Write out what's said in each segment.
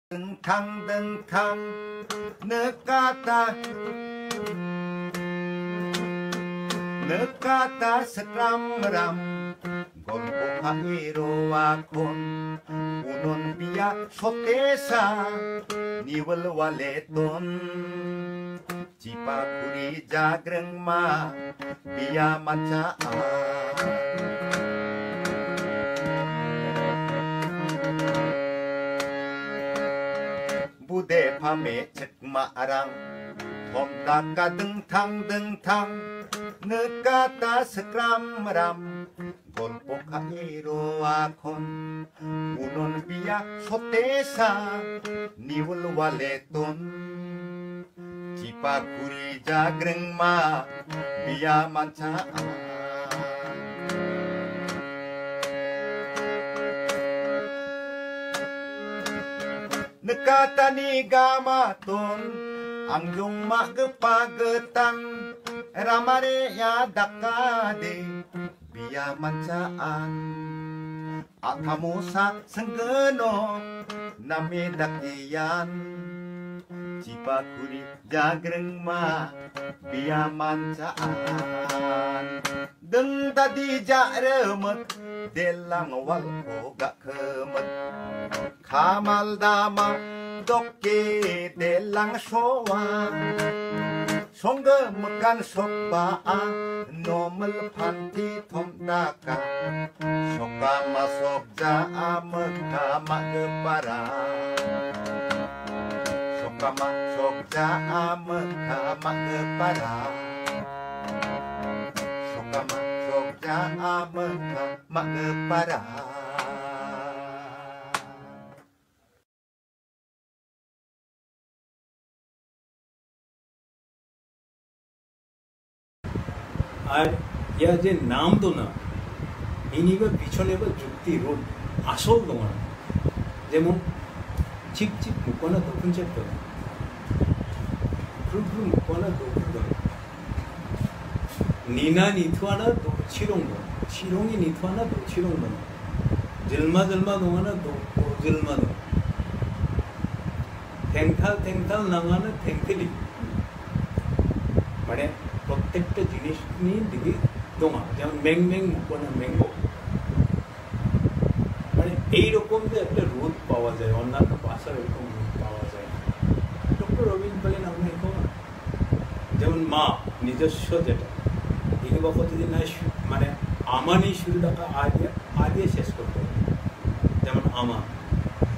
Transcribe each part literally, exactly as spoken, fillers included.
Dingtang dingtang nekata, nekata skramram, golpo ka·e roakon, unon bia sotesa, niwil waleton. Chipa kuri jagringma bia mancha a. Bude pame chikma arang, thomdaka dingtang dingtang, nekata skramram, golpo ka·e roakon, unon bia sotesa, niwil waleton. Chipa kuri jagringma bia mancha a. Nekatani gamaton, angjong ma·gipa gittan, ramare ia dakade bia mancha an. A·kamosa singgino name dakean, chipa kuri jagringma bia mancha an. Ding dadi ja·rimik, delang walko ga·kimik. Kamal dama doke delang soa. Songgimikan sokba a, nomil panti thomdaka. Sokama sokja a, mika ma·gipara. Sokama sokja a, mika ma·gipara. Sokama sokja a, mika ma·gipara. Ar ia je nam dona, iniba pichoneba jukti rot asol donga. Jemon, chip chip mukona dokun chep dona. Kru kru mukona dokun dona. Nina nithuana do chirong dona. Chirongi nithuana do chirong dona. Jilma jilma dongana do, do jilma dona. Tengtal tengtal nangana tengtili. Mane, prottekta jinisni dige donga. Jemon meng meng mukona mengo. মানে এইরকম যে একটা রুট পাওয়া যায়, অন্যান্য ভাষার এরকম রুট পাওয়া যায় না। ডক্টর রবীন্দ্র বলেন, আমরা এরকম না। যেমন মা, নিজস্ব যেটা, ইংরেজি যদি না শু-, মানে, আমানি শুরু থাকা আ দিয়ে, আ দিয়ে শেষ করতে হবে। যেমন আমা,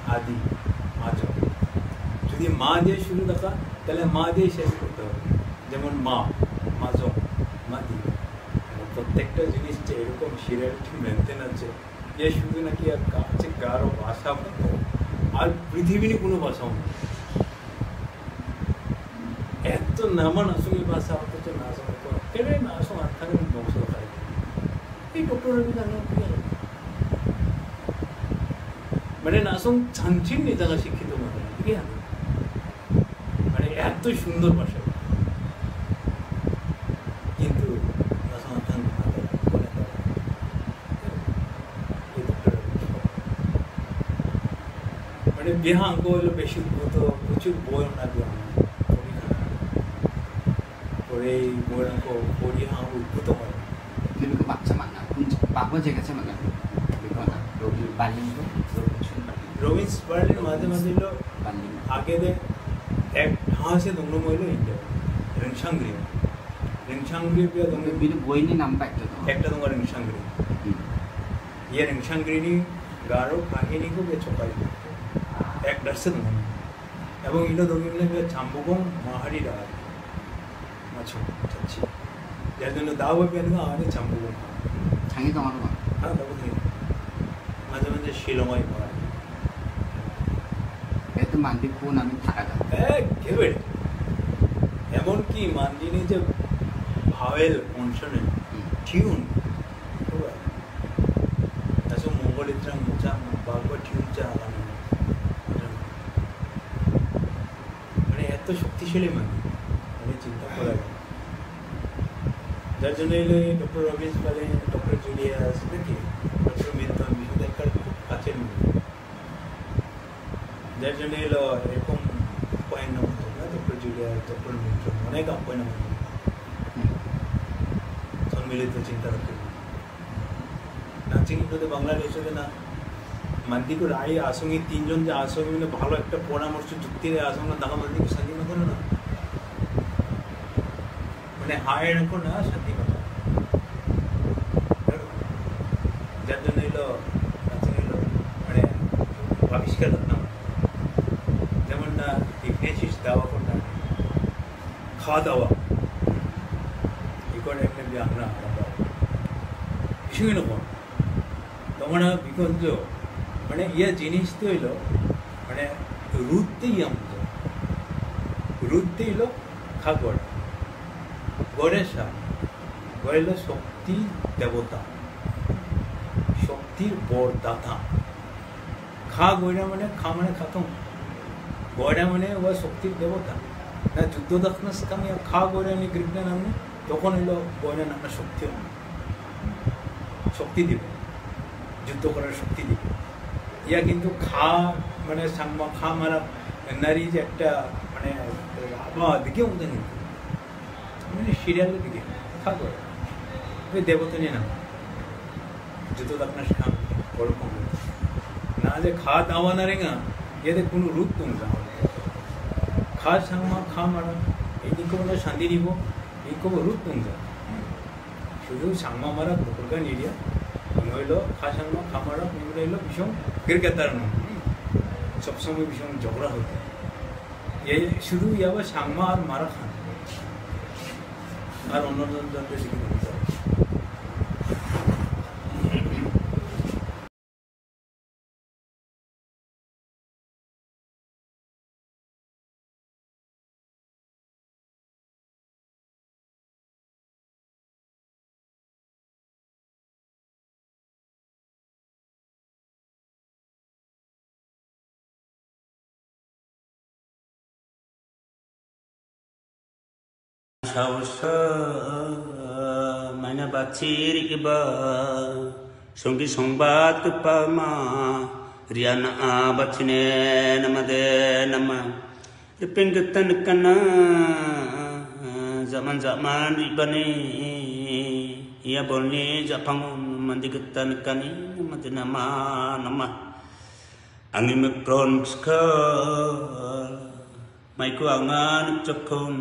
আদি, আজ। যদি মা দিয়ে শুরু থাকা, তাহলে মা দিয়ে শেষ করতে হবে। যেমন মা, মাজং, মাদি। মানে প্রত্যেকটা জিনিস যে এরকম সিরিয়ালিটি মেনটেন আছে, যে শুধু নাকি আর কা-, হচ্ছে গারো ভাষা মতো, আর পৃথিবীর কোনো ভাষাও নেই। এত নামা নাচুনি ভাষা অথচ নাচা হতো, একেবারে নাচো আনথারে বংশ দেখায়। এই ডক্টর রবি জানো কি জানো? মানে নাচং চানচিন নিজাগা শিক্ষিত মানে, ঠিক আছে? মানে এত সুন্দর ভাষা। কিন্তু নাচং আনথারে বলে তারা। এই ডক্টর রবি। মানে বিহান করলে বেশি উদ্ভূত, প্রচুর বই ওনার দেওয়া। পড়ে এই বইগুলো পড়ে আমার উদ্ভূত হয়। Lebih ke baksa mana? Kunci, bakwa jaga sa mana? Lebih mana? Robi, Baling tu, Robi Sun Baling. Robbins Berlin মাঝে মাঝে হলো বার্লিন। আগে দে এক ঠাঁসে দোনো মইলো ইন্ডিয়া। রিংসাংগ্রি। রিংসাংগ্রি পিয়া দোনো। Lebih tu boy ni nampak tu. একটা তোমার রিংসাংগ্রি। Hmm. ইয়ে রিংসাংগ্রি নি গারো কাহিনী কো বে ছপাই। এক ডর সে দোনো। এবং ইনো দোগিমনে বে চাম্বুগং মাহারি রাগ। মাছো, চাচ্ছি। যার জন্য দাও বে না আনে চাম্বুগং। থাকি তো আমার মা। হ্যাঁ, দাও থাকি। মাঝে মাঝে শিলংয়ে পড়া। এতে মান্দি কোন আমি থাকা যাবে। একেবারে। এমনকি মান্দিনি যে ভাওয়েল কনসোনেন্ট, হুম। টিউন, তাসো মঙ্গল ইত্রাং মোচা, বাগবা টিউন চা আলাদা। মানে এত শক্তিশালী মানে, মানে চিন্তা করা যায়। যার জন্য এলো এই ডক্টর রবিন্স বলে, ডক্টর জুলিয়াস, নাকি? ডক্টর মিল্টন, বিষ্ণু দেবকার খুব কাছের মানুষ। যার জন্য এলো এরকম পয়েন্ট নম্বর, না? ডক্টর জুলিয়াস, ডক্টর মিল্টন, অনেক পয়েন্ট নম্বর। হুম। সম্মিলিত চিন্তা করতে। নাচিং ইন্দ্রতে বাংলাদেশে না মান্দিকুর আই আসঙ্গী তিনজন যে আসঙ্গী মানে ভালো একটা পরামর্শ যুক্তি দিয়ে আসঙ্গ দাকা মান্দিকুর শান্তি না করে না। মানে হায় এরকম না শান্তি না। যার জন্য এলো, নাচিং এলো, মানে আবিষ্কার করতাম। যেমন না ইগনেসিস দাওয়া করতাম। খাওয়া দাওয়া। Ikon ekne biang na, apa? Isu ino kon. Tomana bikon jo. মানে ইয়া জিনিস তো হইলো, মানে রুট তো ইয়া মতো। রুট তো হইলো খাগড়। গড়ে সা। গড়ে হইলো শক্তি দেবতা। শক্তির বরদাতা। খা গয়না মানে, খা মানে খাতং। গয়না মানে ও শক্তির দেবতা। না যুদ্ধ দক্ষিণ স্থানে খা গয়না নি গ্রিক না নামে, তখন হইলো গয়না নামে শক্তি হবে। শক্তি দিবে। যুদ্ধ করার শক্তি দিবে। ইয়া কিন্তু খা মানে সাংমা খা মারা নারী যে একটা মানে আবার দিকে উঠে নিতে। মানে সিরিয়ালের দিকে থাকো। ওই দেবতা নিয়ে না। যত আপনার সামনে ওরকম। না যে খাওয়া দাওয়া না রেঙা, এতে কোনো রূপ তুমি যাও। খা সাংমা, খা মারা, এই দিকে বলে শান্তি দিব, এই কব রূপ তুমি যাও। শুধু সাংমা মারা, কুকুরগা নিরিয়া, মনে হইলো খা সাংমা, খা মারা, মনে হইলো ভীষণ ক্রিকেটার নয়। সবসময় ভীষণ ঝগড়া হতো। এই শুধু ইয়াবা সাংমা আর মারা খান। আর অন্য জন-, জনকে শিখে দিতে হবে। Saosa maina bati re·gipa, songgi songbatgipa ma, riana batine namade nama. Ripeng gita nikana, jaman jaman ribani, ia bolni japangon mande gita nikani namade nama nama. Angni mikron skha, maiko anga nikjakon,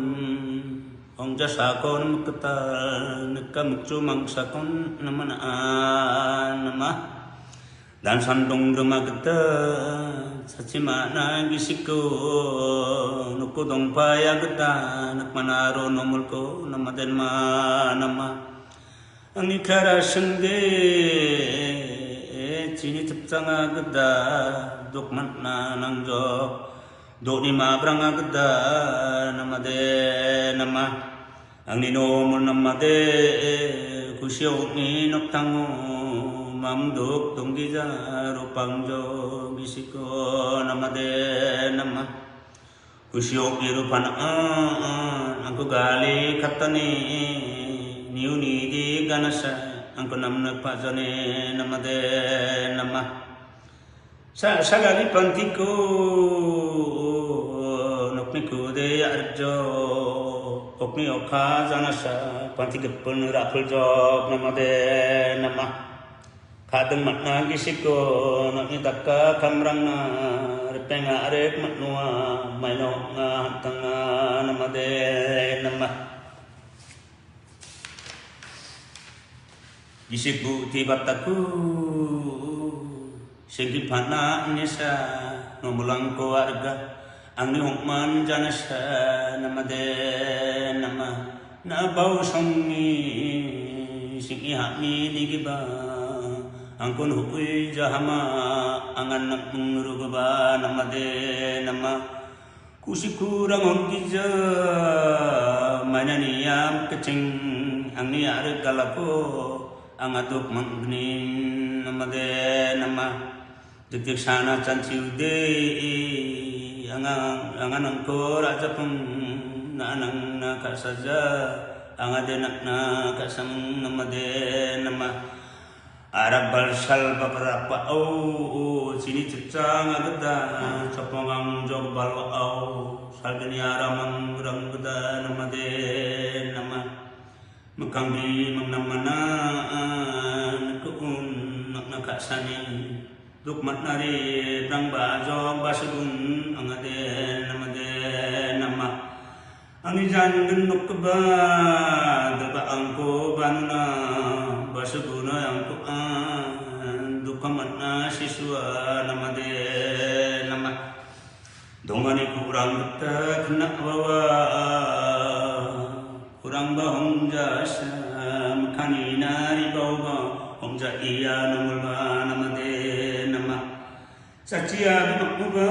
ong jasakon mikgital, nika mikju mangsakon namana nama. Dan sandong rima gita, sachi mana gisiko, noko dongpaya gita, nikmanaro nomolko namaden ma nama. Angni kara sengge, chini tipchanga gita, dokmatna nangjok, dokni mabranga gita, namade nama. Angni nomol namade, kusi okni noktango, mamdok donggija, ropangjo, gisiko, namade nama. Kusiok iru pana, ah, ah, angko gali katani, niu nidi ganasa, angko namna pajani namade nama. Sa, sagali pantiko, nokni kude arjo, okni okha janasa, panti gepun rapul jok namade nama. Kadang matna gisiko, nokni daka kamrangna, repeng arek matnua, mainokna hantanga namade nama. Gisik bu ti bataku, sengki pana nisa, nomolangko arga, angni hongman janasa namade nama. Na bau songi, singi hami digiba, angkon hukui jahama, angan nak mengruba namade nama. Kusi kurang honggija, mana niam kecing, angni arek galako, angadok mangnin namade nama. Dikdik sana canci ude, angan, angan angko raja pun, na anang na kasaja, angade nak na kasang namade nama. Arak balsal bakarapa, oh, oh, sini cecang agada, capangang jog balwa, oh, salgani aramang rang gada namade nama. Mekanggi mengnamana, nekuun, nak nak sani. Duk matnari, brang bajok, basudun, angade, namade, nama. Angni jan genuk keba, deba angko banuna, basuguna angko an, duka matna sisua namade nama. Dongani kurang gita kena bawa, kurang bahong jasa, mekani nari bawa, hong ja iya nongolba namade nama. Sachi adi makmuba,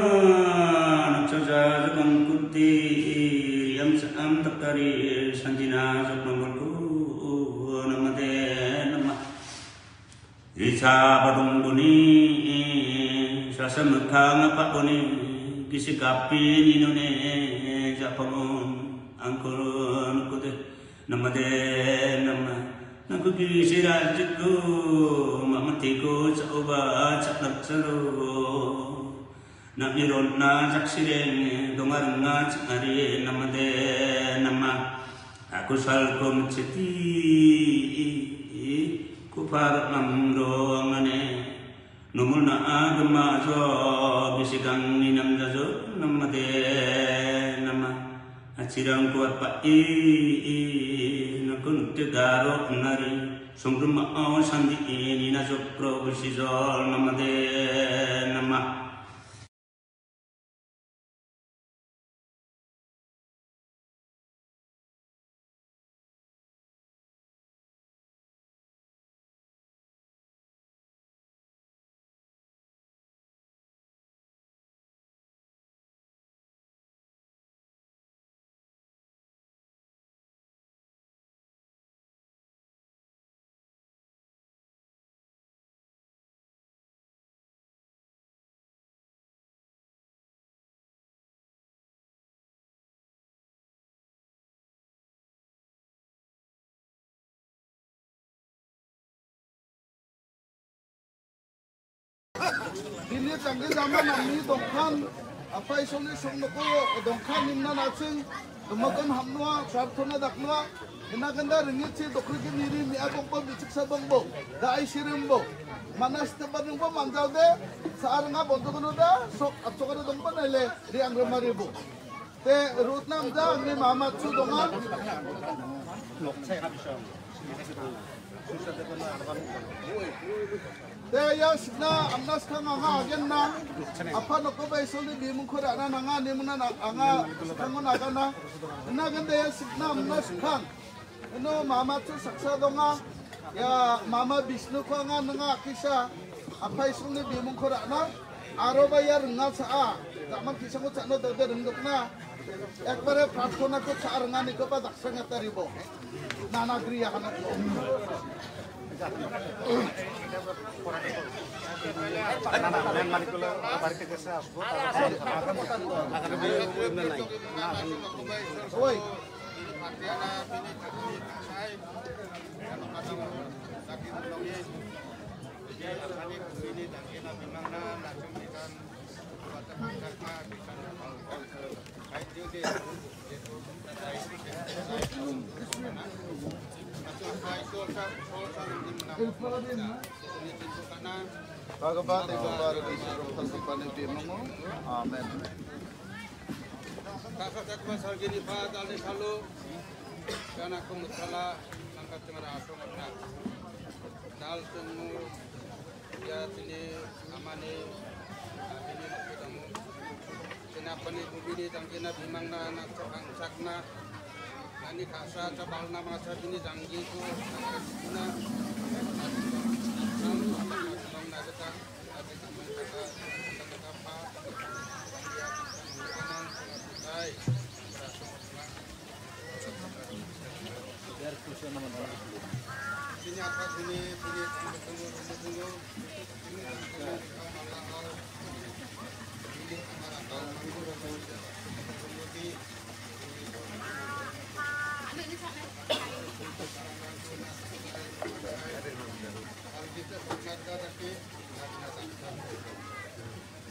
naksaja jabang kunti, riam saam takari, sanjina jabang bulku, namade nama. Richa badung buni, sasa mekang apa buni, gisi kapi ninone, japangun, angkurun kude. Namade nama. Nangku gisi rajiku, mamatiko, chauba, chaknak charo. Nami ronna, chaksireng, dongaranga, chakari, namade nama. Aku salko meceti, kupar namro angane. Nomolna agama jo, bisikang ninam jajo, namade nama. Achirang kuat pa i, i, nakun te daro nari. Songrum ma au sandi i, nina jokro bisijol, namade nama. Bini janggi jama namni dongkhan, Apa Isolni song noko dongkhan nimna naching, gemakan hamnoa, prarthana daknoa, ina ganda ringichi dokriki niri mi abongbo bichiksa bongbo, da aisirimbo. Manas tebar nungbo manjalde, saarnga bontokono da, sok apsokada dongbo naile, ri angre maribo. Te rutna amja angni mama chu donga. Te ia sikna amna skang anga agenna. Apa nokkoba Isolni bimungko ra·na nanga ine mingna na-, anga skango nagana. Ina gende ia sikna amna skang. Ino mama chu saksa donga. Ia mama Bisnu ko anga nanga akisa. Apa Isolni bimungko ra·na. Aroba ia ringa cha·a. Daman kisango cha·no dode ringdokna. Ekbare prarthana ko cha·a ringanikoba daksang etaribo. Nana griya hana. Oi. Bhagavate Bhagavate Bhagavate Bhagavate. Amen. Kaka Satma Salgini Pa Dalni Salu, Kana Kumusala, Nangka Tengara Asong Abna. Dal Tengmu, Ya Tini, Amani, Abini Makudamu. Kena Pani Bubini, Tangkina Bimangna, Anak Cakang Cakna, Ani Kasa, Cabalna Masa Bini Janggi Ku, Nangka Tengmuna, Nangka Tengmuna, Nangka Tengmuna,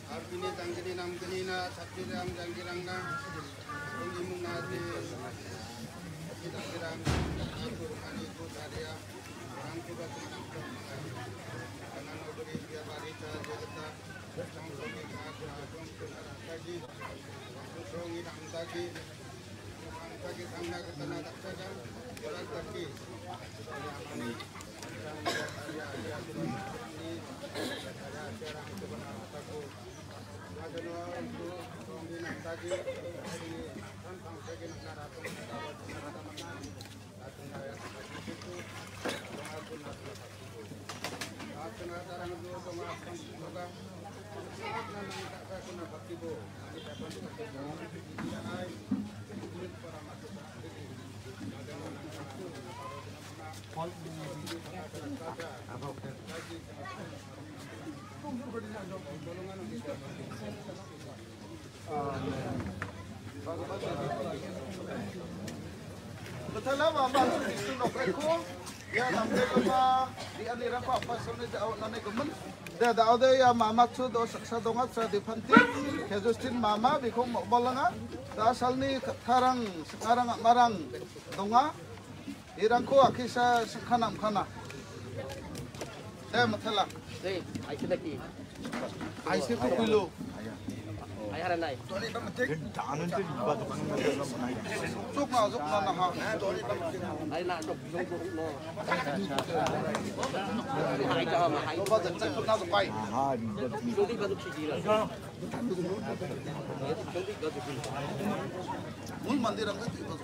Arbini tanggini namgini na satrirang janggirang na. Ungimung nati. Sitanggirang. Aku ani ku daria. Orang ku batu nangkong. Kanan oberi dia barita jagata. Sangsogi kaku agong ku narangkaji. Kusongi namdagi. Betala mama su Jisu nokrangko, ia namde lema, di anirangko apa sone jao nane gemen. Da dao de ia mama su do saksa donga sa di panti, kejustin mama bikong mokbalanga, da salni katharang, sekarang amarang donga. Irangko akisa sengkana amkana. De matela. Dei, aisi daki. Aisi ko kuilo. Ai hara nai. Jokna, jokna naha. Ai na jok jok jok no. Ai jaha ma ai. Loba jajak kuna jokai. Jodi balu kiji la. Mul mandir ang itu.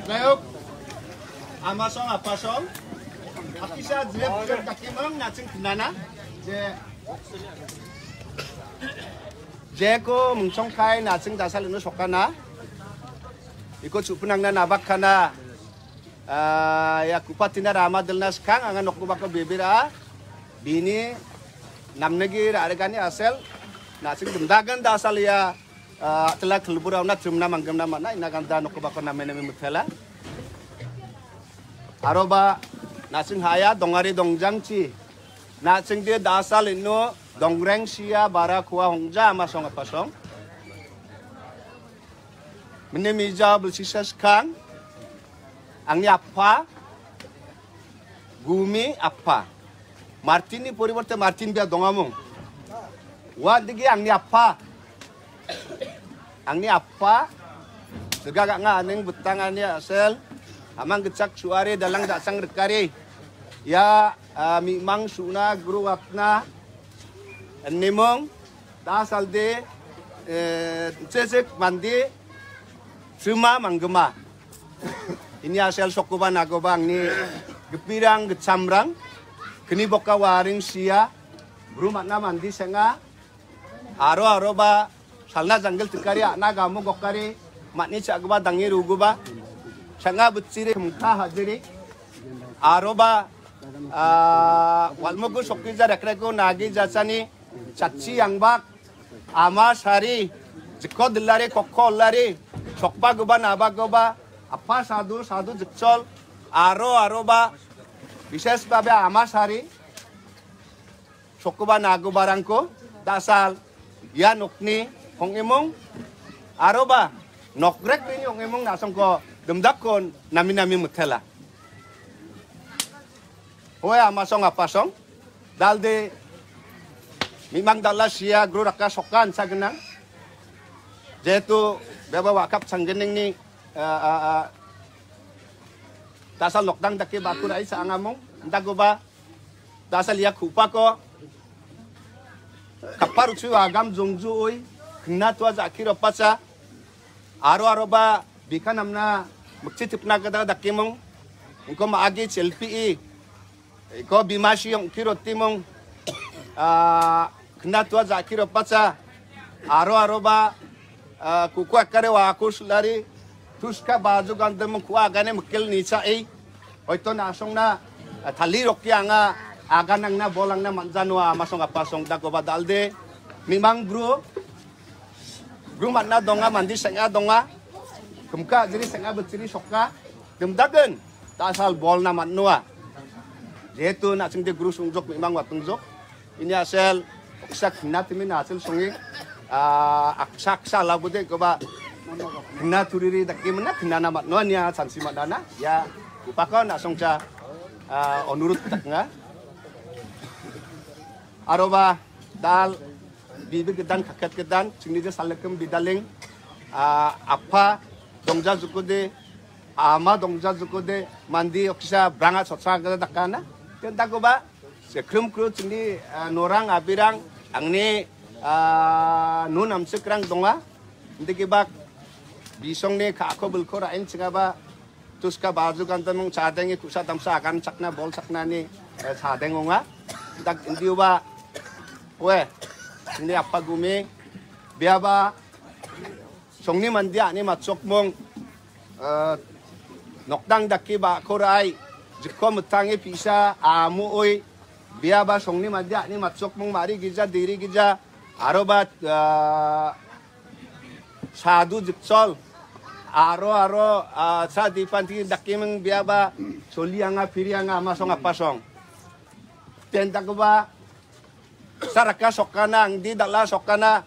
Nayok, amasong, apasong, akisa jilep jilep dakimang naching kenana, je, jeko mungsong kai naching dasal inu sokana, iko chupunangna nabak kana. Ah, ia kupatina rama dilna skang anga nokgipako bebe ra·a. Bini namnigi ra·regani asel. Na·sing dimdagen da asal ia, ah, tela kelbura una trimna manggimna mana ina ganda nokgipako name name mitela. Aroba na·sing haya dongari dongjangchi. Na·sing de da asal ino dongreng sia bara kua hongja ama song apa song. Mene mija bilsisa skang. Angni appa, Gumi appa. Martinni poriborte Martin bia dongamung. Ua digi angni appa. Angni appa, sega ganga aning betang ani asel, amang gechak suare dalang dasang rekare. Ya, ah, mimang suna guru apna, enimung, da salde, eh, cecek mandi, sema manggema. Ini asal sokuba nagoba angni gepirang gechamrang, keni boka waring sia, bru makna mandi senga, aro aro ba salna janggil tikari ana gamu gokari, matni chakgiba dangi ruguba, senga bitsiri hemka hajiri, aro ba, ah, walmogu sokija rekrego nagi jasani, chatchi yangbak, ama sari, jikko dilari, kokko olari, sokba guba, naba guba, apa sadu, sadu jikchol, aro, aro ba, bises babe ama sari, sokba nagubarangko, dasal, ia nokni, hong imung, aro ba, nokrek bini hong imung nasongko, demdakkon, nami nami mutela. Hoe ama song apa song, dalde mimang dala sia guru raka sokan sagenang. Jehetu beba wakap sanggeningni, ah, ah, ah, dasal lokdang dake baku rai sa angamung, dagoba, dasal ia kupako, kapar uchu agam jongju oi, kena tua jaki ropacha, aro aro ba, bika namna, mukti tipna kada dakimung, engko maagi chelpi i, Iko bimasi ong kiro timong, ah, kena tua ja kiro pacha, aro aro ba, ah, kuku akare wa aku sulari, tuska baju gandem kuwa agane mekil nicha ei, hoito na asong na, ah, tali roki anga, agan ang na bol ang na manja nua ama song apa song dago ba dalde, mimang bro, bro mana donga, mandi senga donga, kemka jiri senga bechiri soka, demdagen, ta asal bol na man nua. Jehetu na·singde guru sungjok mimang watungjok. Ini asel oksa kena timi na asel songi, ah, aksa aksa labude koba kena turiri dake mena kena na mat noa nia chansi mat dana. Ya, upako na songcha, ah, onurut tak nga. Aroba dal bibi gedan kaket gedan singni je salekem bidaling, ah, apa dongja jukode, ama dongja jukode, mandi oksa branga sotsa gada dakana. Tenta koba Sekrum kru chingni, ah, norang abirang angni, ah, nun amsikrang donga. Indikibak bisongni ka·ako bilko ra·en chingaba tuska baju gantanung chadengi kusa damsa agan chakna bol chaknani, eh, chadeng onga. Dak indiuba, we, chingni apa gumi, biaba, Songni mande ani matchokmong, eh, nokdang dake ba·ko ra·ai, jikko mitange pisa amo oi, biaba songni mande ani matchokmong mari gija, diri gija, aroba, eh, sadu jikchol, aro, aro, ah, sa dipanti dakemeng biaba, soli anga, piri anga, ama song, apa song. Ten dakoba, Saraka sokana, angdi dala sokana,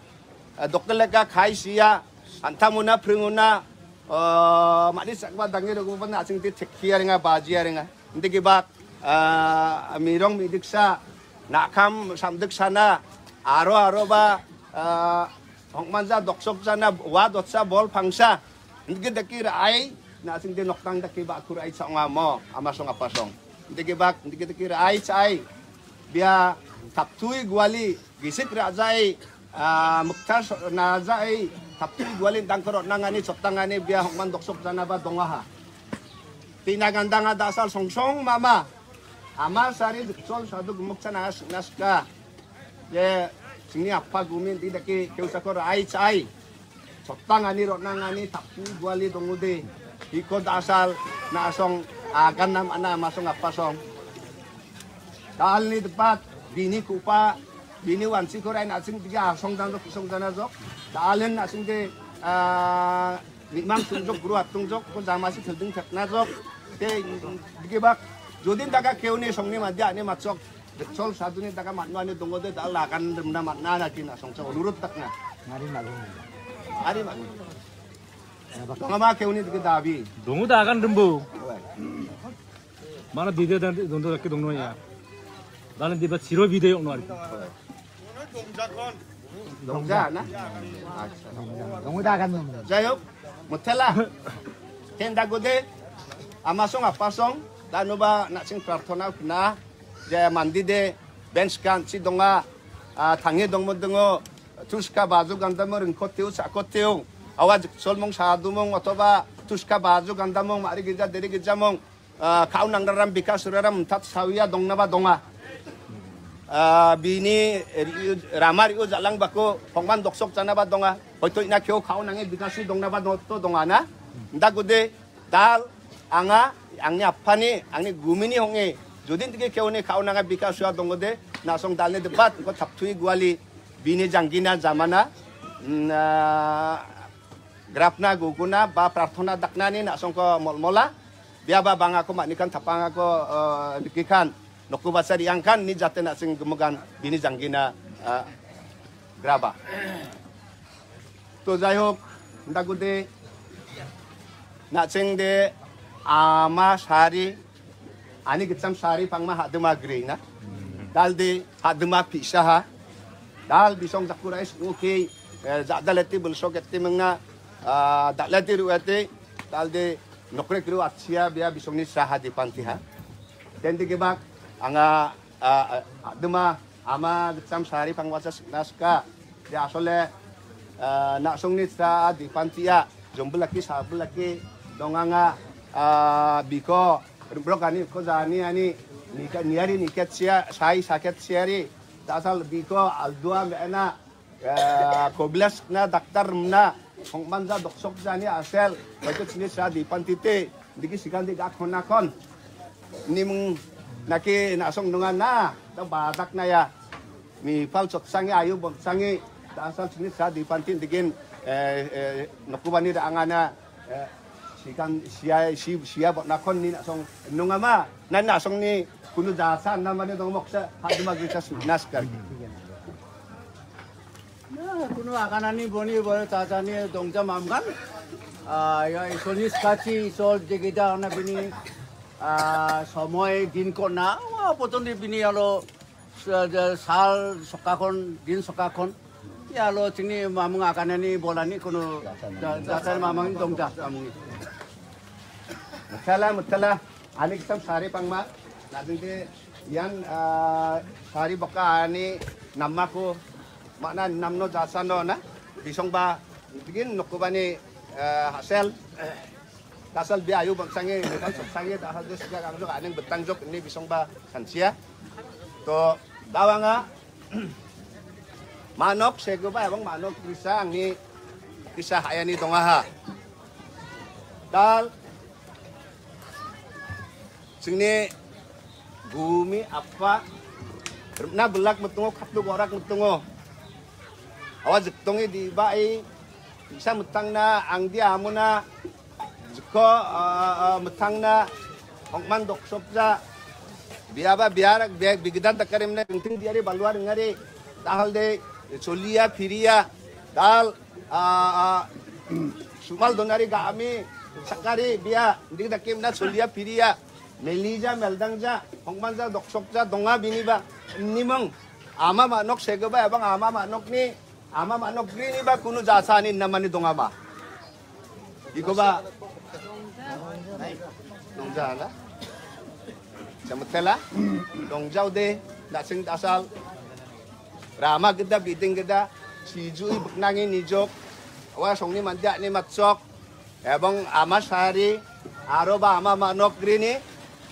eh, dokeleka kai sia, antamuna pringuna, eh, mani sakba dangi dogo pan asing ti thekki aringa, baji aringa. Indi gibak, eh, mirong midiksa, nakam samdik sana, aro aro ba, eh, hongmanja doksok sana, wa dotsa bol pangsa. Indiki daki ra·ai, na·sing de nokdang daki ba aku ra·ai cha·onga mo, ama song apa song. Indiki bak, indiki daki ra·ai cha·ai. Bia taptui guali, gisik ra·jai, ah, mukta so-, najai, taptui guali dangkorot nangani, chotangani, bia hongman doksok jana ba dongaha. Tina gandanga dasal songsong mama. Ama sari diksol sadu gumuk chana siknaska. Ye, sini apa gumin tidak ke, ke usako ra·ai cha·ai. Chotangani, ro·nangani, tapku guali dongode. Iko dasal, na·song, Agan nam ana amasong apasong. Dalni debat, bini kupa, bini wansi korai nasing tiga asong dan dok song dana jok. Dalen nasing de, ah, limang tungjok, guru atungjok, ko jamasi telding tekna jok. Te, digi bak, jodin daga keuni songni madia ani matsok. Sol saduni daga matno ani dongode dal agan demna matna na kina songsa onurut takna. Mari magung. Ari magung. Tongama keuni digi dabi. Dongu da agan dembo. Mana dide dan dondo ke dongno ya. Dalam dide siro video no ari. Dongja na? Acha. Dongu da agan no. Jai hok, mutela. Tenda gode, amasong apasong, danuba nasing prarthana kena, jaya mandi de, bench kan si donga, ah, tangi dongmo dongo, tuska baju gandamo ringkoteo, sakoteo, awa solmong sadumong, otoba tuska baju gandamong, mari gija, deri gija mong, ah, kau nangraram bika suraram tat sawiya dongnaba donga. Ah, bini ri-, rama rio jalang bako pongman doksok janaba donga. Hoito ina keo kau nange bika sui dongnaba doto donga na. Nda gode dal anga angni apani angni gumini honge jodin tike keoni kau nanga bika sua dongode nasong dalni debat ko thaptui guali bini janggina jamana, mm, ah, grapna guguna ba prarthana daknani nasongko molmola. Biaba bangako manikan tapangako, eh, nikikan. Noku basa riangkan ni jate nasing gemugan bini janggina, eh, graba. To jai hok, ndagude, nasing de, ama sari, ani gitsam sari pangma haduma gri na. Dalde haduma pisa ha. Dal bisong jakurais oke, eh, jadaleti bulsok eti mengna, ah, daleti ruete, dalde nokrek ru atsia bia bisongni sraha dipanti ha. Tende gebak, anga, ah, ah, haduma, ama gitsam sari pangwasa sikna sika. Dia asole, ah, naksongni sraha dipanti ya. Jombelaki, sabelaki, donganga, ah, biko, brok ani, ko jani ani, nika, niari niket sia, sai saket siari, dasal biko, aldua mena, eh, kobilas na, daktar mena, hongmanja doksok jani asel, baca sini sa di pantite, digi sikan di gak honakon. Nimung naki nasong nungan na, ta badak na ya. Mi pal chotsangi ayu bonsangi dasal sini sa di pantin digin, eh, eh, nokubani da angana, eh, sikan sia, si, sia botnakon ni nasong nungama. Nan nasong ni kunu jasa namani dong moksa haduma gisa sunas kar. Na, kunu akanani boni bore tatani dongja mamgan. Ah, ya, Isolni skachi, Isol jegida ana bini, ah, somoy din kona, wa, potong di bini alo, Sa-, ja-, sal sokakon, din sokakon. Ya, lo chingni mamung akanani bolani kono ja-, jatan mamung dongja mamung. Mutala, mutala. Ani kisam sari pangma. Nading de yan, ah, sari boka ani namako. Mana namno jasano na. Bisongba digin nokobani, ah, hasel. Dasal bia ayu bangsangi, dasal soksangi, dasal dia sejak angjok aning betang jok ini bisongba sansia. To dawanga manok seguba abang manok bisa angni bisa hayani dongaha. Dal singni gumi apa na belak metungo katu gorak metungo. Awa jiktongi dibai bisa metangna angdi amuna jiko, ah, ah, metangna hongman doksopja biaba biar bia bigidan takarimna ringting diari baluar ngari dahal de cholia piria dal, ah, ah, sumal donari gami sakari bia indi dakimna cholia piria melija meldangja hongmanja doksopja donga biniba nimang ama manok seguba abang ama manokni Ama manok grini ba kunu jasa ani namani dongama. Iko ba? Dongja na? Jamatela? Dongjau de, dasing dasal. Rama geda, biding geda, sijui beknangi nijok. Awa songni mandiak ni matsok. Ebong ama sari, aro ba ama manok grini,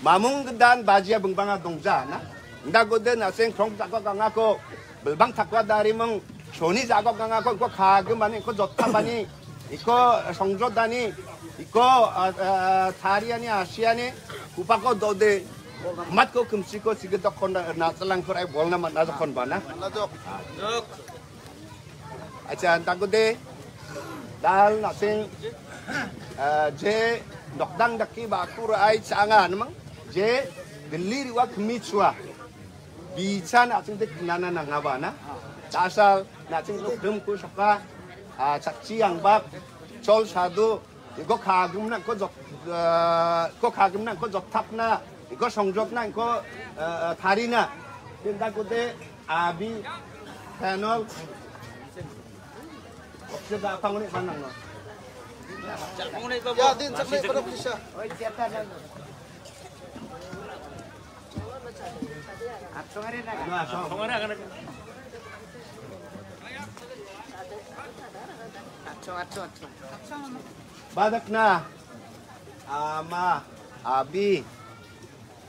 mamung gedan bajia bengbanga dongja na. Nda gode naseng krong tako gangako, belbang takwa dari mung, soni jago gangako, iko kage mani, iko jotta bani, iko songjo dani, Iko, ah, ah, tariani, asiani, kupako dode, matko kimsiko sigit dokon na, na chalangko rai bolna man na dokon bana. Acha, antakude, dal nasing, ah, je nokdang daki bakur ai changa namang, je Delhi riwa kemi chua. Bicha na·aching de knana nangaba na. Dasal na·aching nokdrim ku saka, ah, chakchi angbak, chol sadu, iko kagimna ko jok, ah, ko kagimna ko joktapna, iko songjokna ko, ah, ah, tarina. Tinta kute abi panel. Sida pangni panang no. Ya, din sakni pada bisa. Badakna, ama, abi,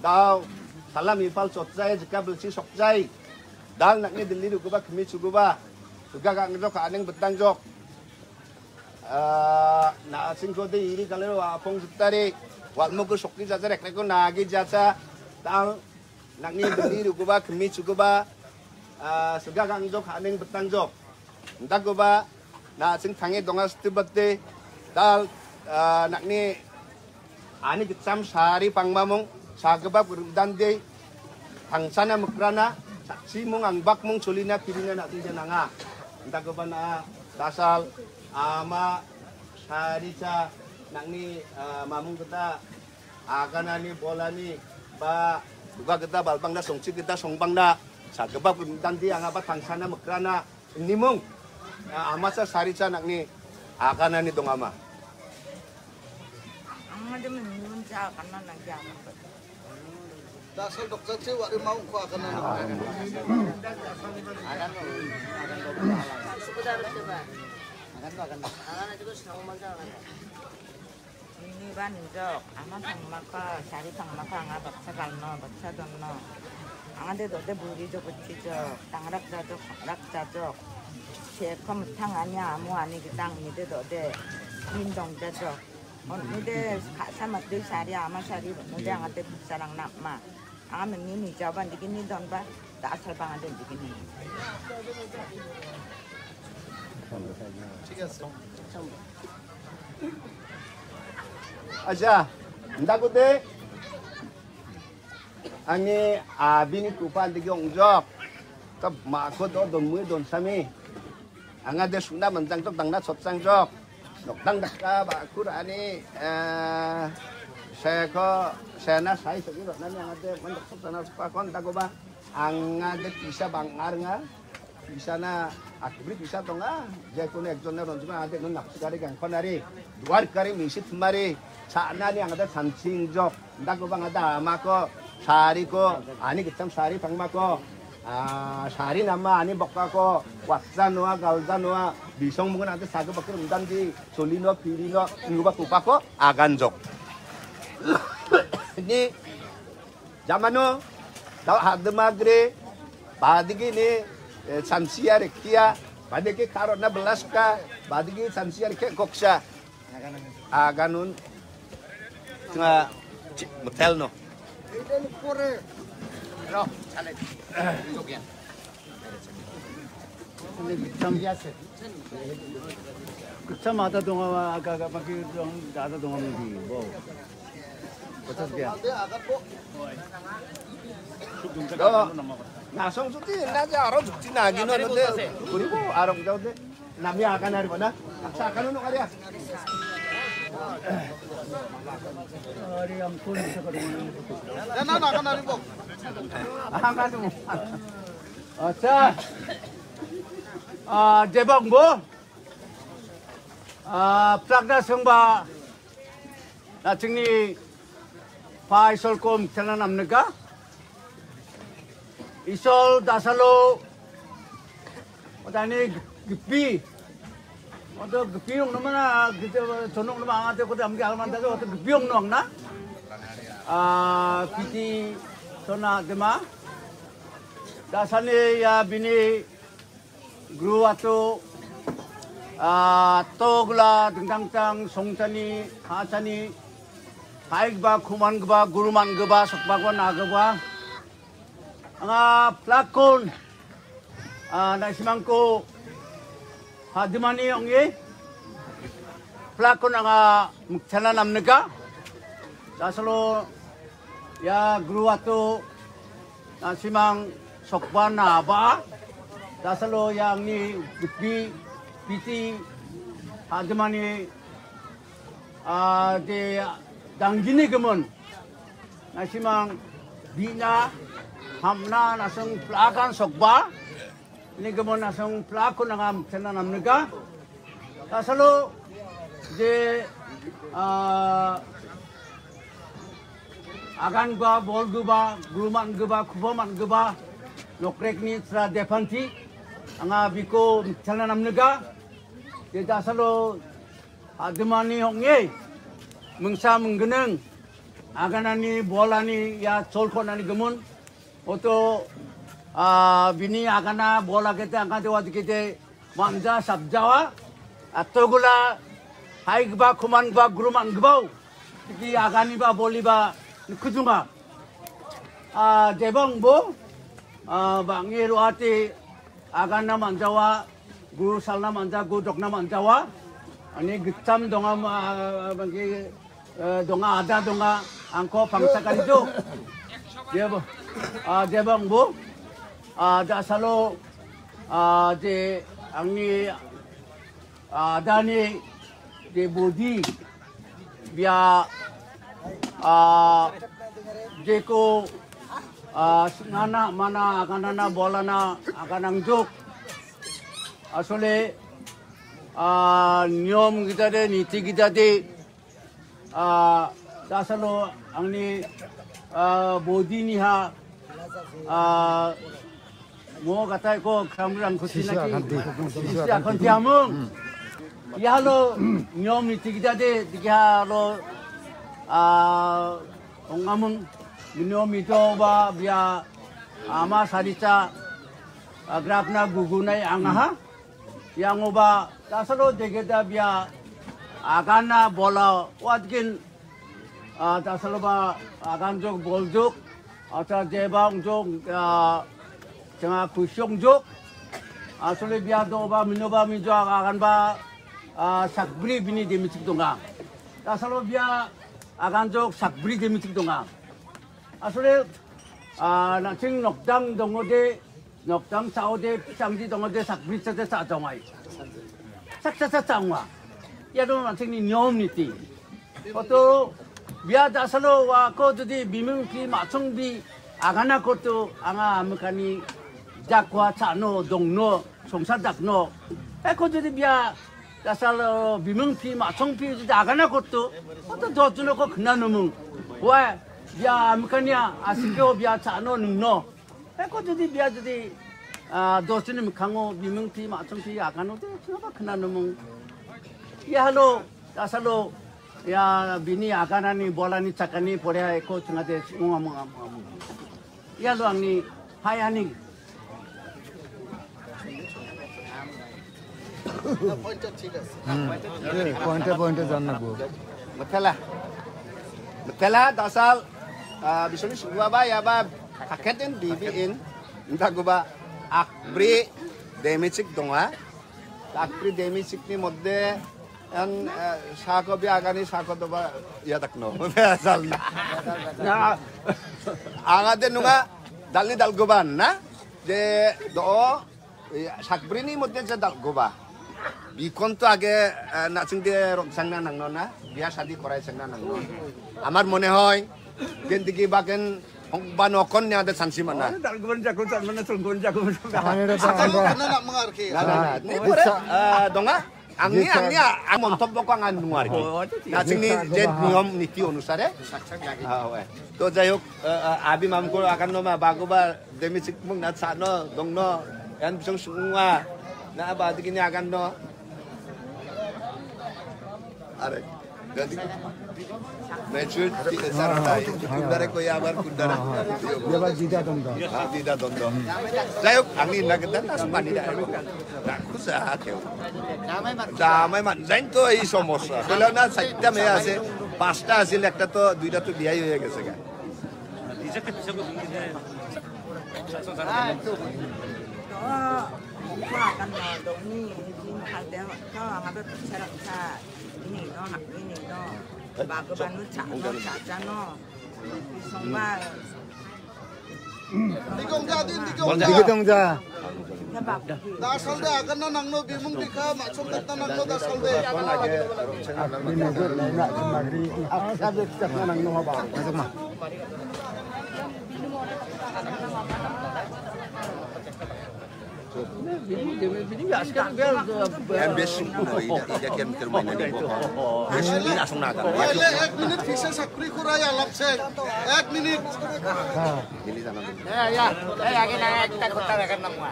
dao, salam ipal sotjai, jika belsi sokjai, dal nakni Delhi rukuba, kemi chuguba, suga gak ngejok, aning betang jok. Ah, na·achingko de iri kalero apong sitari, walmo ko sokki jaja rekreko nagi jaja, dal nakni Delhi rukuba, kemi chuguba, ah, suga gak ngejok, aning betang jok. Dakuba, na·aching tange donga sitibate, dal, ah, nakni ani gitcham sari pangmamung, sagipa gurudande, tangsana mikrana, saksi mung angbak mung cholina pirina na·aching nanga. Dakuba na dasal, ama, saricha, nakni, ah, mamung gita, aganani, bolani, ba, duga gita, balbangna, songchi gita, songbangna, sagipa gurudande, angaba tangsana mikrana, Nimung, ah, amasa saricha nakni aganani dongama. Ang ada menunca karena nanti akan. Dasal dokter cewek ada mau kuah karena. Sekedar coba. Akan itu sedang magang. Ini ban jok, ama pangmaka, sari pangmaka, anga baksa galno, baksa donno. Anga de dode buri jok, uchi jok, tangrak jajok, tangrak jajok. Seko metang ani amu ani gitang ni de dode, min dong jajok. On ni de kasa mati sari, ama sari, ni de anga de baksa lang nama. Anga menni ni jaban dikini donba, dasal bang ada dikini. Acha, nda kude. Angi abini kupan digi ongjok. Kap mako do donmui donsami. Anga de suna manjang jok, dangna sotsang jok. Nokdang dakka ba kur ani, eh, seko, sena sai segi rok nani anga de mandak sotsang na sopa kon dago ba. Anga de pisa bang ar nga. Pisa na akbri pisa tonga. Je kono ekjon na ronjima anga de non napsi kari gang kon ari. Duar kari misit mari. Sa nani anga de sansing jok. Dago bang ada amako, sariko, ani gitcham sari pangmako, ah, sari nama ani bokkako, watsa noa, galja noa, bisong mungun ante sago bakir undandi, solino, pirino, nguba kupako, aganjok. Ni, jamano, dau hademagre, badigi ni, eh, sansia rekia, badigi karona belaska, badigi sansia rekia koksa. Aganun nga ci-, motel no. Kecam ada donga, agak-agak pagi dong, ada donga mudi. Wow. Betul dia. Nasong suti, na ja aro suti na gino no de. Kuribo arong jauh de. Nami akan hari mana? Sa akan unuk hari ya? Hari ampun, sa kadungan. Na, na, na, akan hari, Bok. Akan hari. Acha. Ah, Jebok, Bo. Ah, Pragna Sengba. Na·achingni pa Isolko mitela namnika. Isol dasalo odani gipi. Odo gipi ong namana, gipi tonong nama angate kote amgi alman daso, odo gipi ong nong na. Ah, piti sona dema. Dasani ya bini Guru ato, Ah, togla dingtang tang songchani, hachani, haigipa, kumangipa, guru man·gipa, sokbako nagipa. Anga plakon, ah, na·simangko hadimani ong·e, plakon anga mikchana namnika. Dasalo ia guru ato na·simang sokban na aba. Dasalo ia angni gitbi piti hadimani, ah, de danggini gimin. Na·simang bina hamna na·song plakan sokba. Ini gimin na·song plakon anga mikchana namnika. Dasalo je, ah, aganba, bolgipa, guru man·gipa, kuba man·gipa, nokrekni sra depanti, anga biko mikchana namnika. Je dasalo hadimani ong·e, mingsa minggining, aganani, bolani, ia cholkonani gimin. Oto, ah, bini agana bola kete angkante wati kete manja sabjawa. Atogula haigipa, kumangipa, guru man·gipao. Tiki aganiba, boliba, nikujunga. Ah, jeba ong·bo, ah, bang·e ro·ate agana man·jawa, guru salna man·ja, guru dokna man·jawa. Ani gittam donga, ah, bang·e, eh, donga, ada donga, angko pangsa karijo. Jeba, ah, jeba ong·bo, ah, dasalo, ah, je angni, ah, adani je bodi bia, ah, jeko, ah, sing·ana mana aganana bolana aganangjok. Asole, ah, niyom gitade, niti gitade, ah, dasalo angni, ah, bodiniha, ah, mo gatai ko kramrang kuti Sisa naki. Akanti. Sisa Sisa akanti. Akanti amung. Hmm. Ialo niyom niti gitade, dikihalo, ah, ong·amung. Niyom ito ba bia ama saricha, ah, grapna gugunai angaha. Yangoba dasalo degeda bia agana bola watgin, ah, dasaloba aganjok boljok, ata jeba ongjok, ah, tenga kusyongjok. Asole bia doba minoba mijo aganba, ah, sakbri bini demichik donga. Dasalo bia aganjok sakbri demichik donga. Asole, ah, na·ching nokdang dongode, nokdang saode, pisangdi dongode, sakbri sade sa dongai. Saksa sa sa ong·a. Iado na·chingni niyom niti. Oto, bia dasalo wa ko jodi bimingpi ma·chongbi agana koto anga amikani jakwa cha·no, dongno, songsar dakno. Eko jodi bia dasalo bimingpi ma·chongpi jodi agana koto, oto dojunoko kena nomung. Wa, bia amikania asikeo bia cha·no nungno. Eko jodi bia jodi, ah, dosini mikkango bimingpi ma·chongpi agano de, kenapa kena nomung? Ia halo, dasalo, ia bini aganani, bolani, chakani, porea eko chingade, munga, munga, munga, munga. Ia lo angni, hai ani. Hmm. Point point janna bo. Matala. Matala dasal, ah, bisoni suwa ba ya ba paket in bibi in. Inta guba akbri demichik donga. Akbri demichik ni modde an, eh, sako bi agani sako doba ya dakno. Dasal. Na. Angade nunga dalni dalguban na. Je do Iya, sakbrini modde je dal-, goba. Bikon to age, eh, na·chingde rong·changna nangno na, biya sadi korai changna nangno. Amar mone hoy, gendigi bagen hongba nokon ne ada sansi mana. Dal-, goban jago, dal-, mana song goban jago. Ano na, na, na, na, ni pore, eh, donga, angni, angni, ang montobbo ko ang anu arki. Na·chingni je niyom niti onusare. Ah, we. To jai hok, eh, eh, abi mamko akan no ma bago ba demi sikmung na sano dongno, yan bisong sunga, na ba dikini akan no. Are. Jadi, mature tidak sarana, itu kundare ko ya abar kundare. Dia ba dida dondo. Ah, dida dondo. যাই হোক, আমি না কিন্তু না মানি না। রাখো যা কেউ। জামাই মান, জানি তো এই সমস্যা। কইলা না, চারটা মেয়ে আছে, পাঁচটা আছিল, একটা তো, দুইটা তো বিয়াই হয়ে গেছে গা। নিজেকে পিছাকে তুমি যে শাসন চালাতে তো, ওয়া, ওয়া, কান্না, দৌনি, জিন, হাতে, তো, আমাদের তো ছেড়ে, ছা, ইনি, নো, হাত, ইনি, নো। বাগবানু, চা, নো, চা, চা, নো। সোমবার। Digong ja din, digong ja. Digong ja. Dasalde aganna nangno bimung bikha, machong tatna nangno dasalde. Masuk, ma. Yang best no, ida, ida kian mikir main ni bo. Best ni asong naga. Oile, ek minute phisa sakri kura ya lapse. Ek minute. Ini sana dulu. Ya, ya. Eh, age na ekta kotha bekar nangwa.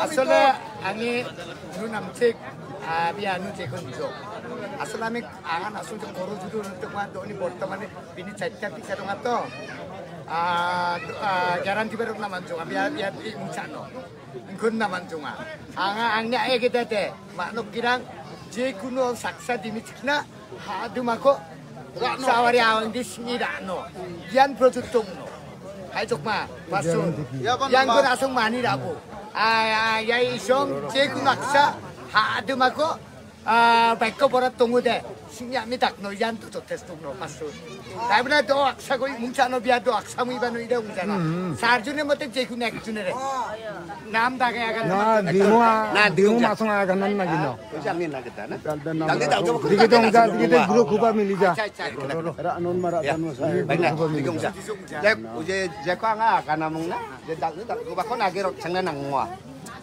Asole angi nu namchik, ah, bia nu chekun jo. Asole ami angan asong jo koro judu nang tekwa doni bortomane bini chatta pisa donga to. Ah, do-, ah, garanti berok naman jo. Bia, bia, bia, muchano. Ingkon naman jonga. Anga angni ae gedete. Manuk kirang jekuno saksa dimi chikna ha dumako. Sawari awang di sini dakno. Yan project tongno. Hai jokma, pasun. Yang kon asong mani dako. Ai, ai, yai isong jekuno aksa ha dumako. Ah, baikko borat tongu de. Sini ami dakno yan to jotesto no pasun. Taibna do aksa goi mungcha no bia do aksa mui bano ida ungjana. Sarjune mote jekuno ekjune re. Nam dage agan. Na, dimo a-, na, dimo masong agan nan na gino. Kami na kita na. Dal dan nam. Digi dong ja, digi dong guru kuba mili ja. Acha, acha. Ra non mara dan mo sa. Baik na, digi dong ja. Jek, uje jeko anga akan namung na. Je dal, dal kuba ko na gerok chang na nangwa.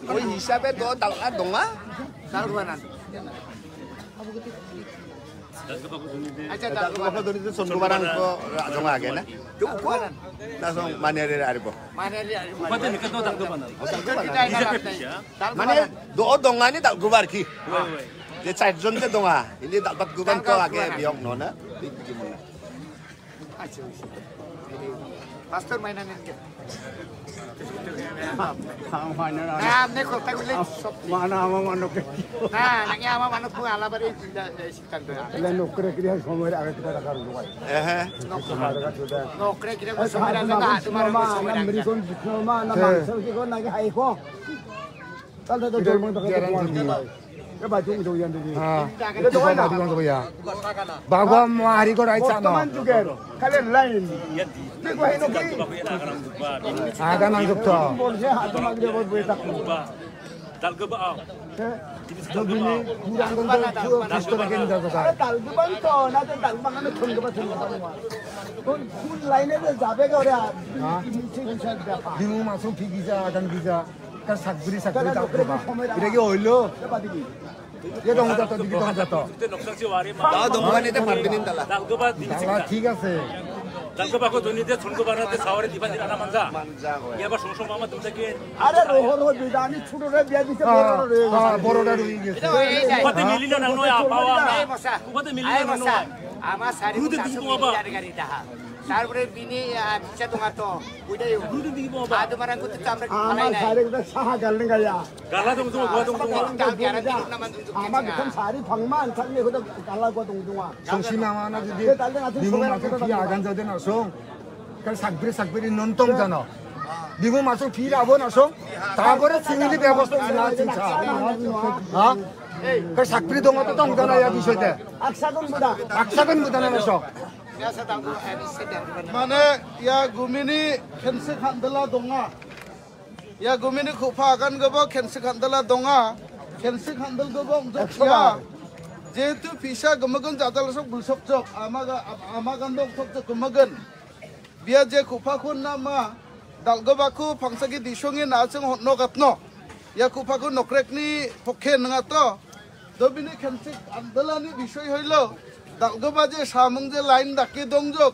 Oi hisabe do dal a donga. Dal kuba nan. Acha, dal kuba ko doni tu son kuba rang ko ra donga age na. Tu ko. Na song mane re ari bo. Mane re ari bo. Upate ni kato dal kuba nan. Mane do donga ni dal kuba ki. Wai, wai. Je char jon je donga. Ini dal bat kuba ko age biok no na. Di bigi mona. Pastor maina nengke. Maina na. Na, amne kota gule sop. Mana ama mano ke. Na, nangya ama mano ku ala bari da, da sitan do. Le nokre kiri hai somoi age kita dakar luai. Eh. Nokre kiri somoi age na tumar somoi age. Meri kon jitno ma na mangsa ki kon na ke hai ko. Tal tal tal mang tak. Jalan sini. Ya, baju itu yang tadi. Ah, itu itu kan baju yang ya. Bagwa mo hari ko rai sa no. Bortoman juger. Kalian lain. Ini gua ini ki. Agak nangkep to. Boleh saya hati mangga buat buat tak. Dalgeba aw. Dobini kurang kan to pastor ke ni dalgeba. Dalgeba to, na to dalgeba kan thon ke pastor. Kon kun line e jabe ga ore. Ha? Bimu masuk phigija agan bija. Ka sakbri sakbri ta ko ba. Ira ki oilo. Ye dong jato, digi dong jato. Da dong mane te parbinin dala. Dala thik ase. Dalgeba ko doni de thon ko bara te sawari diba dira na manja. Manja ko. Ye ba song song mama tum te ke. Are roho roho bidani chudo re biya dise boro re. Ha, boro da rui gese. Kupate milina nang no ya pawa. Kupate milina nang no. Ama sari. Guru de digi ko ba. তারপরে বিনি, আহ, পিছা তোমার তো, ওইটাই। Guru de digi ko ba. আহ, তোমার আঙ্গুর তো আমরা আমার খালাই নাই। সারে একটা সাহা গাল নিয়ে Gaya. Gala dong dong, gua dong dong. Gala dong dong। আমার একদম সারি ভাঙমান, থাকলে হয়তো গালা গো দং দোয়া। Song sina mana jodi. Bimu masuk phi agan jade na song. Kan sakbri sakbri nontong jano. Bimu masuk phi abo na song. Tapore singili bebosta na singsa. Ha? Kan sakbri dong to tong jano ya bisoy te. Aksa kon buda. Aksa kon buda na song. Mane, ia gumini khensik handela donga. Ia gumini ku·pa agangipa khensik handela donga. Khensik handel·gipa ong·jok sia. Jehetu pisa gimikan jadal sok bulsokjok. Ama ga-, ama gando ong·tokjok gimikan. Bia je ku·pako nama, dal·gipako pangsake disonge na·aching hon·o gatno. Ia ku·pako nokrekni pokke ningato. Dobini khensik andalani bisoi hoilo. Dal·gipa je samung je lain dake dongjok.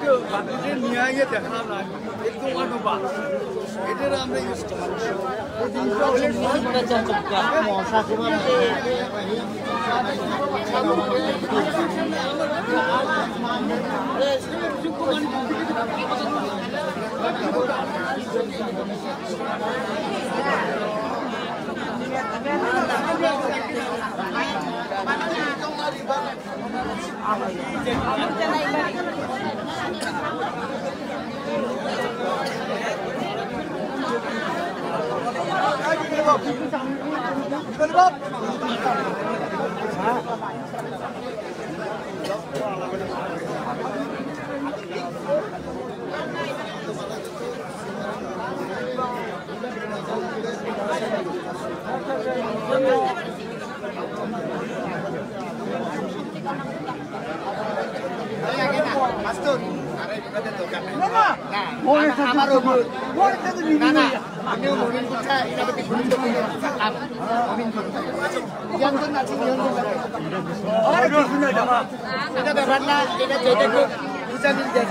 যে নিয়ে আগে দেখা না, একদম অন্য বাস। এটার আমরা ইউজ করি। আমার ওপর। না, না, আমিও মমিন কুচ্ছা, এটা প্রতি গুরুত্বপূর্ণ। ইয়ান তো নাচি নিয়ম। আরে, কিছু না, এটা ব্যাপার না, এটা যেটা খুব বুঝা মিল যায়।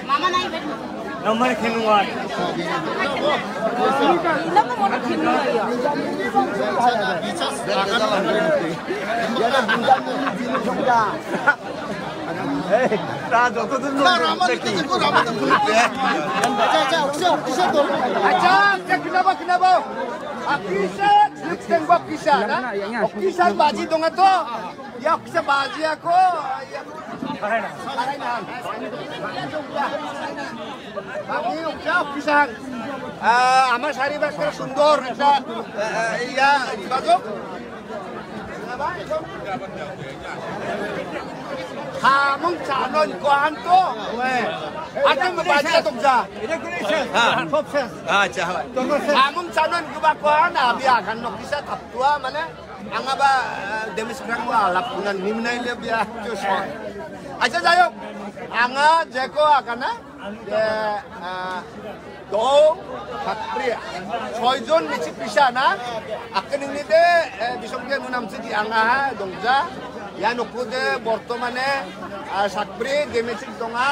Mama naik. Nomor keluar. Hey, dah, doktor tu. Dah, ramai tu, tu, ramai tu. Acha, acha, uksa, uksa tu. Acha, acha, kenapa, kenapa? Okisa, tembak okisa, na? Okisa baji donga tu. Ya, okisa baji aku. Ya. Baji uksa, okisa. Ah, amar sari bak kara sundor, uksa. Ah, iya, bajuk. Hamung chanon ko han to. Ate mo baji atok ja. Ha. Top ses. Acha. Hamung chanon ko ba ko han, abi akan nok bisa tap tua mana? Anga ba, eh, demis krang ba alap kunan nimnai le bia. Acha jayok. Anga jeko akana. Ye, ah, do, satria. Soijon michik pisa na. Akeningni de, eh, bisong de nunam sidi anga ha, dongja. Ya nokode bortomane, ah, sakbri, demichik donga.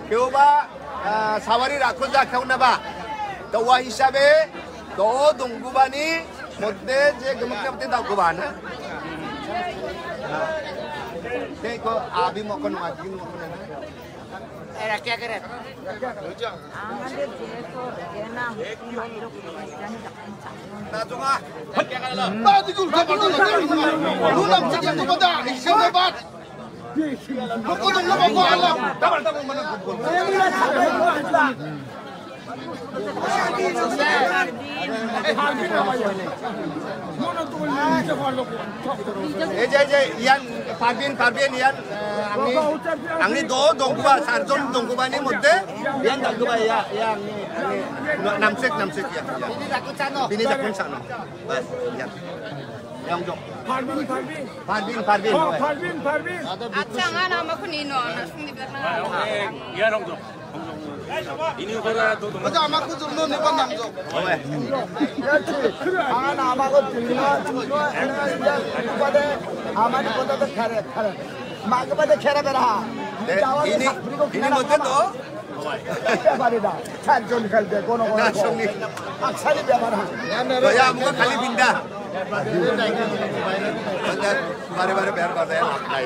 Keuba, ah, sawari rakoja keuna ba. Tawa hisabe, do donggubani, modde je gemukna bete daguba na. Teko abi mokon mati mokon. Era kya kare? Ei je, ei je, ian Parbin, Parbin, ian, eh, angni, angni do dongguba, sarjon donggubani modde, ian dagguba, ia, ia, angni, angni, namsek, namsek, ia, ia. Bini jakun sano. Bas, ian. Yang jok. Parbin, Parbin. Parbin, Parbin. Oh, Parbin, Parbin. Acha, nga nama ko nino, na sung di berna. Ia dong jok. Acha, amaku jurno nipan nangjo. Oe. Angan amaku jurno, jurno, ena, ena, ena, amani kota to khare, khare. Maga bade khera beraha. Ini, ini mungkin tuh. ব্যাপারে না, চারজন খেলবে, কোনো কোনো না, সঙ্গে। আকসারি ব্যাপার হয়। দয়া, আমাকে খালি বিন্দা। বারে বারে বের করে দেয়, লাভ নাই।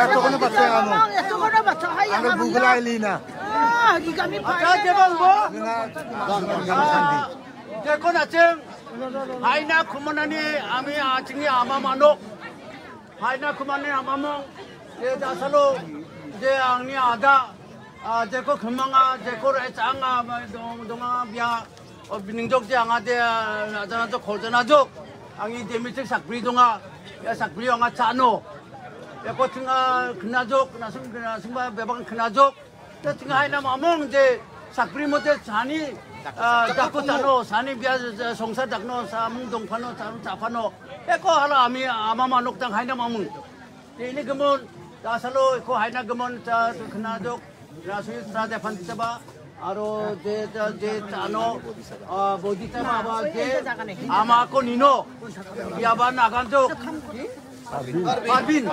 Eto kono bacha ano. Eto kono bacha hai ano. Google ai lina. Ah, di kami pa. Acha, jebang bo. Jeko nacheng. Haina kumonani ami achingni ama manok. Haina kumonani ama mong. Je dasalo. Je angni ada. Ah, jeko kemanga, jeko rechanga, dong, donga bia. O bining jok je anga de, ah, ajana jok, korjana jok. Angi demi cek sakbri donga. Ya sakbri anga chano. Ya ko tinga kena jok, nasung, nasung ba bebang kena jok. Te tinga haina mamong je sakbri mote sani, ah, jako chano, sani bia, eh, songsar dakno, samung dongpano, samung chapano. Eko hala ami ama manok tang haina mamong. Te ini gemon, dasalo eko haina gemon cha kena jok. Rasui sade pantaba, aro je, je, je chano, ah, bodhi chama ba je, ama ko nino. Bia ba nagan jok. Parbin.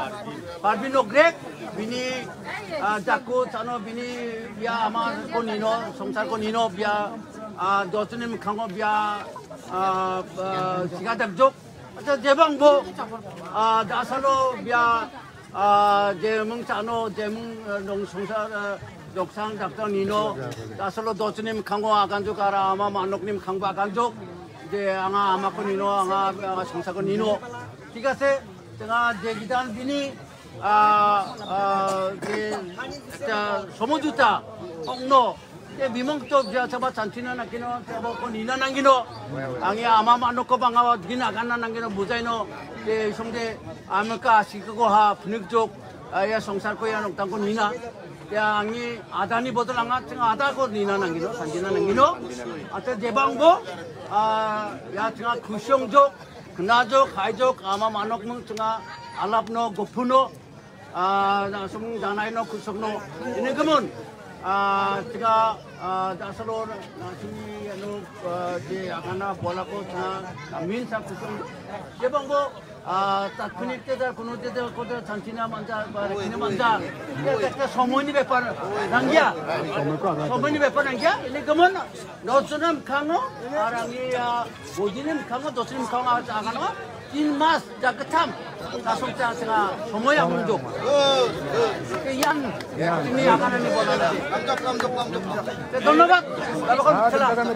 Parbin Ogrek, bini, ah, jako chano bini bia ama ko nino, songsar ko nino, bia, ah, dotuni mikkango bia, ah, ah, siga dakjok. Acha jebang bo, ah, dasalo bia, ah, jemung chano, jemung, ah, dong songsar, ah, doksang daktang nino, dasalo dotuni mikkango aganjok aro ama manokni mikkango aganjok. Je anga ama ko nino, anga, anga songsar ko nino. Thik ase, tenga je gidan bini, ah, ah, je, ekta somojuta, ongno, je bimong to bia chaba chantina nakino, chaba ko nina nangino. Angi ama manok ko banga gina gana nangino bujaino, je songde amaka asiko ha phunik jok, ah, ya songsar ko ya noktang ko nina. Ya angi adani bodol anga cheng ada ko nina nangino, chantina nangino. Acha jebang bo, ah, ya chenga khusyong jok, kena jok, hai jok, ama manok mung chenga alap no, gopu no. Ah, langsung danai no, kusuk no. Ini gemon. Ah, tiga, ah, dasalo, langsung, anu, ah, di agana bola ko, ah, min sa kusuk. Dia bang bo, ah, tak kini te da, kuno te da, ko da, chantina manja, ba, kini manja. Ya, tak te somoy ni bepar, nangya. Somoy ni bepar, nangya. Ini gemon, dosunam kango, arang iya, bojinem kango, dosunem kango, agana, tin mas, Jagatam, kasong tang tengah, semua yang menunjuk. Yang ini akan ini bola lagi. Oke, ধন্যবাদ. Kalau kau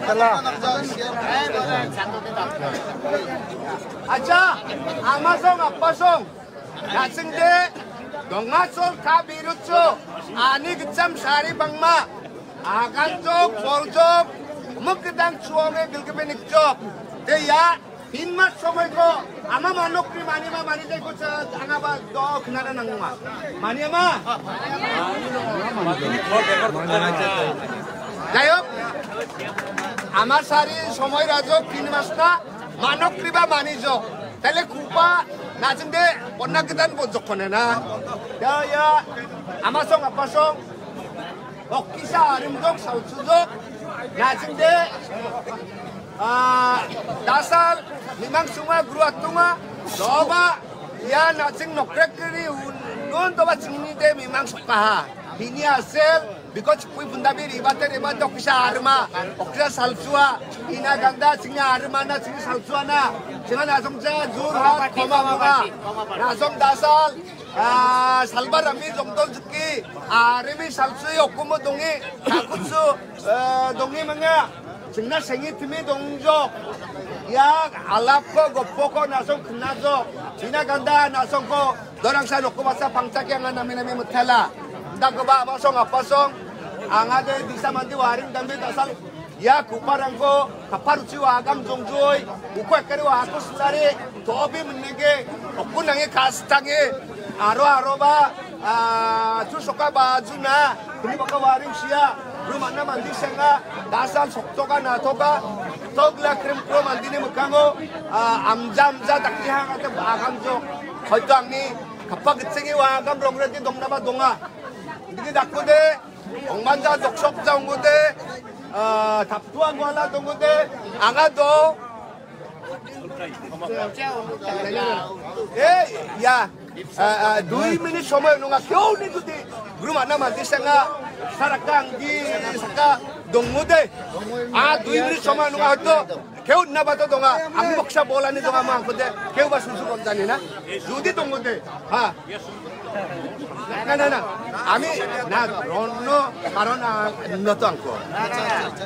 salah. Acha, amasong, apasong. Nasingde, dongasol ka birutso, ani gecam sari bangma. Aganjok, boljok, mukdang chuonge gilgebe nikjok. Te ya, Tin mas somoi ko, ama manok ni mani ma mani jai ko cha, anga ba do khnana nangma. Mani ama? Jai hok, ama sari somoi rajok tin mas na, manok ni ba mani jok. Tale kupa, najeng de, ponna kedan bo jok kone na. Ya, ya, ama song apa song? Okkisa arimjok, sausujok, najingde, ah, dasal, mimang sunga guru atunga, doba, ia najing nokrek kiri un, nun doba chingnide mimang sukaha. Bini asel, biko chikpui pundabi ribate riba okkisa arima, okkisa salsua, ina ganda chingni arima na chingni salsua na, chinga najong ja, jur hat, koma koma, najong dasal, Ah, salbar ami jongdol juki, arimi salsui okumo dongi, takutsu, eh, dongi menga, chingna sengi timi dongjok. Ya, alapko, gopoko, nasong kenajo. China ganda, nasongko, dorangsa nokko basa pangchak yang nami nami metala. Dak keba abasong, apasong, angade disa mandi waring dambi dasal. Ia kuparangko kaparuchi wa agam jongjoi, uko ekari wa ako sitari, tobi menege, okun nange kastange, aro aro ba, ah, chu soka ba juna, kuni baka waring sia, Mana mandi senga dasal soktoka natoka tokla krim kro mandini mikango, ah, amja amja dakti hangate bagamjok. Hoito angni kapa gitsengi wagam rongreti dongnaba donga. Digi dakude, ongmanja doksok ja onggude, ah, taptua guala donggude, anga do. Eh, ya. Ah, ah, dui minit somoi nunga kyo ni tuti. Guru mana mandi senga saraka anggi saka donggude. Ah, dui minit somoi nunga hoito. Kyo na bato donga. Anggi boksa bolani donga mangkude. Kyo ba susu konjani na. Judi donggude. Ha. Na, na, na. Ami, na, ronno, karon, ah, no to angko.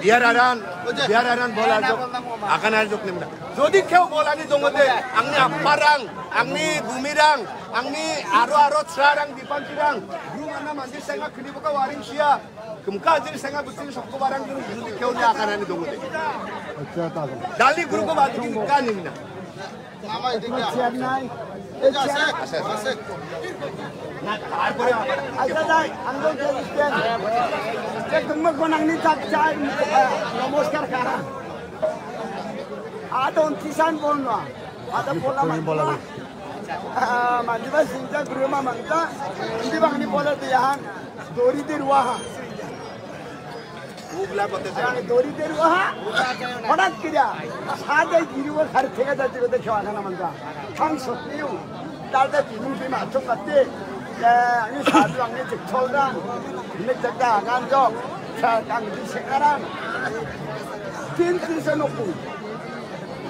Biar aran, biar aran bola jok, akan aran jok nimna. Jodi kyo bolani dongode, angni aparang, angni gumirang, angni aro aro trarang dipansirang. Guru mana mandi senga kini boka waring sia. Kemka jiri senga betul sokko barang guru jodi kyo ni akan ani dongode. Acha, ta. Dali guru ko badi kini ka nimna. Chennai. Ei, Chennai. Acha, dai, ang dong jadi Chennai. Ekdom mo gonang ni tak chai, eh, namaskar kara. Adon kisan bolna. Ada bola manja. Ah, manja ba sinja guru ma manja. Hindi bang ni bola diahan. Dori di ruaha. Ang dori deru aha. Hodat kira. Sada giri wo khar thega jati ko dekho agana manja. Thang sotniu. Dalda binu bima achok kate. Ya, ini sadu angni jekchol dan. Ini jekda agan jok. Sa kang di sekaran. Tin tin sa nopui.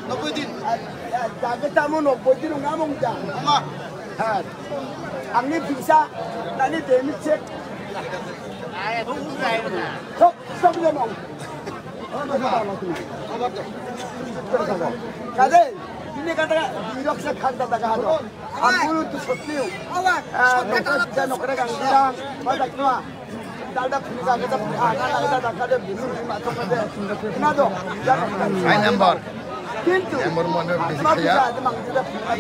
Nopui din. Ah, ya, jaga tamu nopui din ngamong jang. Ama. Ha. Angni bisa, nani demi cek. Sok, sok dia mau. Kade, ini kata, dirok sa khanda daga hado. Ampun tu sotniu. Ah, nokre kita nokre gang bilang, pada tua. Dalda phunga kita phunga, dalda dalda de bulu ma to de. Na do. Hai number. Kintu. Number one bisi khaya.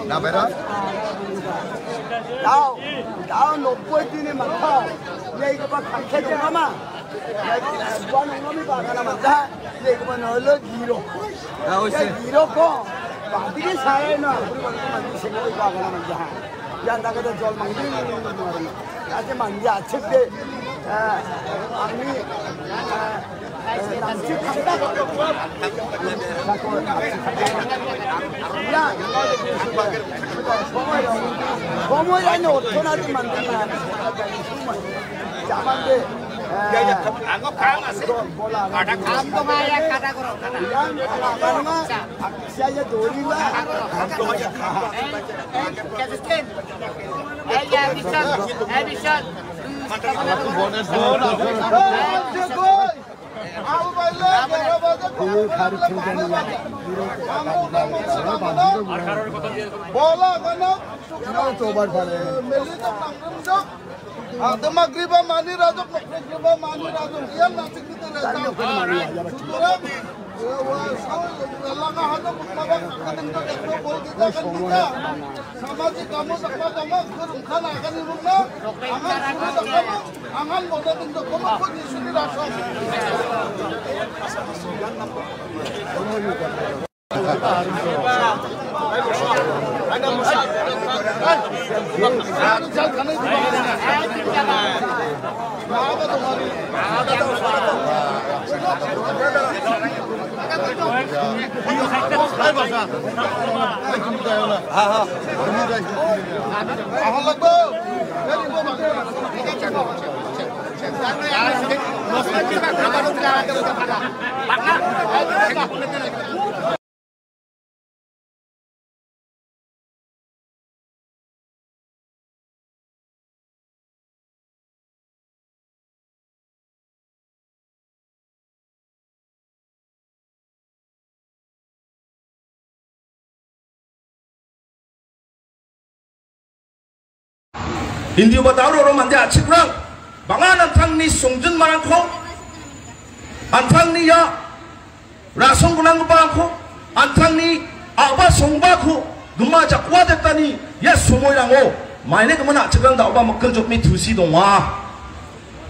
Na bera. Tao, tao nopoi tini ma tao. Ye ko ba khakhe do ma. Ye ko ba no mi ba kana ma ta. Ye ko ba no lo giro. Ye giro ko. Ba di ke sare na. Ko ba no ma di se ko ba kana ma ta. Yang daga da jol mangdi. Aje mangdi achik de. Eh, angni, eh, eh, nangchi khangda. Ya, somoi, somoi ani othona di mangdi na. Jaman de, eh, bola. Yang, yang, Siya ya dori la. Bola mana? Meli to bar bar. Adema griba mani rajok, nokre griba mani rajok. Iyan nasik kita rasa. Sudah. Langa hano bukmaba kakadengdo dekno bol kita kan kita. Samajik kamu sakma kamu kerungkan akan ibukna. Angan suruh kamu angan boda dengdo kamu pun isuni rasa. Indio ba dauro ro mande achikrang, bang·a an·tangni songjinmarangko, an·tangni ia rasong gnanggipako, an·tangni a·ba songbako gima jakwa detani ia somoirango maine gimin achikrang da·oba mikkiljotmi tusi donga.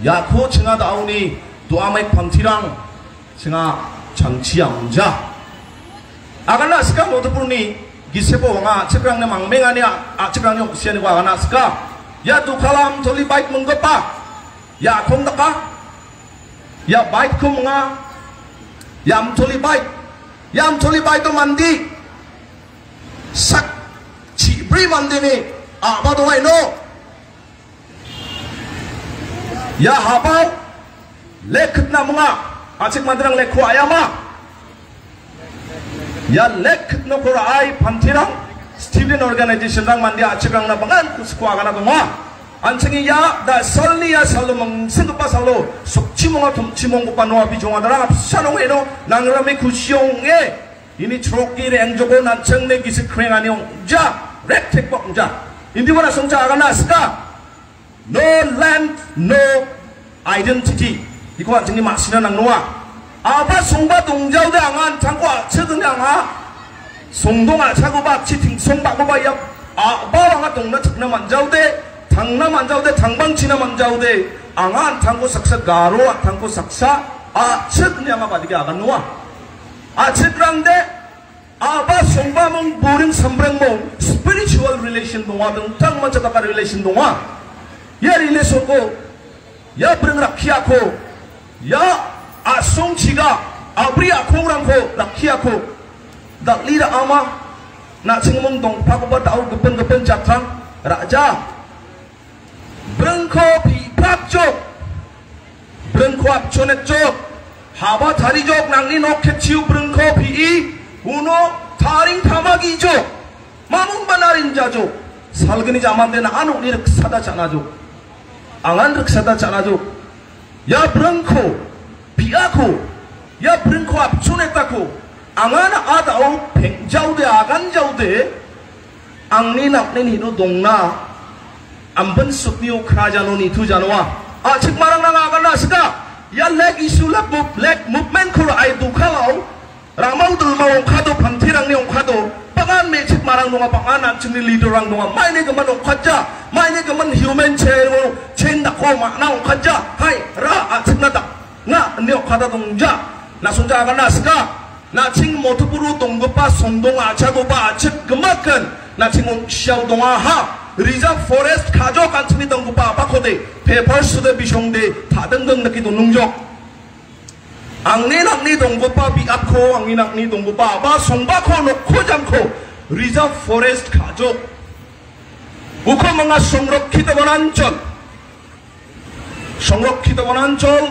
Iako chinga da·oni Doamai pamtirang singa changchi amja. Agana sika motoporni gisepo wanga a·chikrangni mangmengani a-, a·chikrangni ong·sianiko agana sika. Ia dokalam toli baik menggipa. Ia akong daka. Ia baik ko menga. Ia amtoli baik. Ia amtoli baik to mandi. Sak chibri mandini a·ba dongaino. Ia habao lek kitna munga, a·chik manderang lekko ayama. Ia lek kitnoko ra·ai pantirang, student organization-rang mande a·chikrangna bangan kusko agana donga. An·ching ia da salni ia salo mangsinggipa salo, sokchimonga tomchimonggipa noa bijonga darang apsan ong·eno, nangrame kusi ong·e, ini chroki re·angjogo nanchingni gisik krengani ong·ja, rek tekba ong·ja. Indiba rasongcha agana sika. No land, no identity. Iko an·chingni ma·sina nang·noa. A·ba songba dongjaude anga an·changko a·chik ine anga. Songdong a·chakoba a·chi tingsongbakoba ia a·ba anga dongna chikna man·jaude, tangna man·jaude, tangbangchina man·jaude. Anga an·changko saksa garo, an·changko saksa a·chik ine anga badike agan noa. A·chikrangde a·ba songbamong boring sambrengmong spiritual relation donga, dingtang mancha daka relation donga. Ia relation-ko, ia bring rakkiako, ia a·songchiga, a·bri a·kongrangko rakkiako, dal·i ra·ama, na·chingmong dongpakoba da·o gipin gipin jatrang ra·ja. Bringko pi·pakjok. Bringko apchonetjok. Haba tarijok nangni nok ketchio bringko pi·i. Uno taring tamagijok. Mamung banarin jajok. Salgni jamande na·a nokni riksada cha·najok. Angan riksada cha·najok. Ia bringko, pi·ako, ia bringko apchonetako, angana a·dao peng·jaude, aganjaude, angni nakni nino dongna, ambin sukni okra jano nitu janoa. A·chik marang nang agana sika, ia leg issue, leg mov-, leg movement-ko ra·e dokalao, Ramao dilmao ong·kado, pantirangni ong·kado, bang·an me·chik marang donga, bang·an an·chingni leader-rang donga. Maini gimin ong·katja, maini gimin human chain-o, chain dako ma·na ong·katja. Hai, ra, a·chikna dak-, nga, ine ong·kada dongja. Na·songja agana sika. Na·ching motopuro donggipa songdong a·chakoba a·chik gimakin. Na·ching ong·siao donga ha. Reserve forest kajok an·chingni donggipa a·pakode. Papers-ode bisongde, ta·dingding dake donongjok. Angni nangni donggipa biapko, angni nangni donggipa a·ba songbako nokko jamko reserve forest kajok. Uko manga সংরক্ষিত বনাঞ্চল। সংরক্ষিত বনাঞ্চল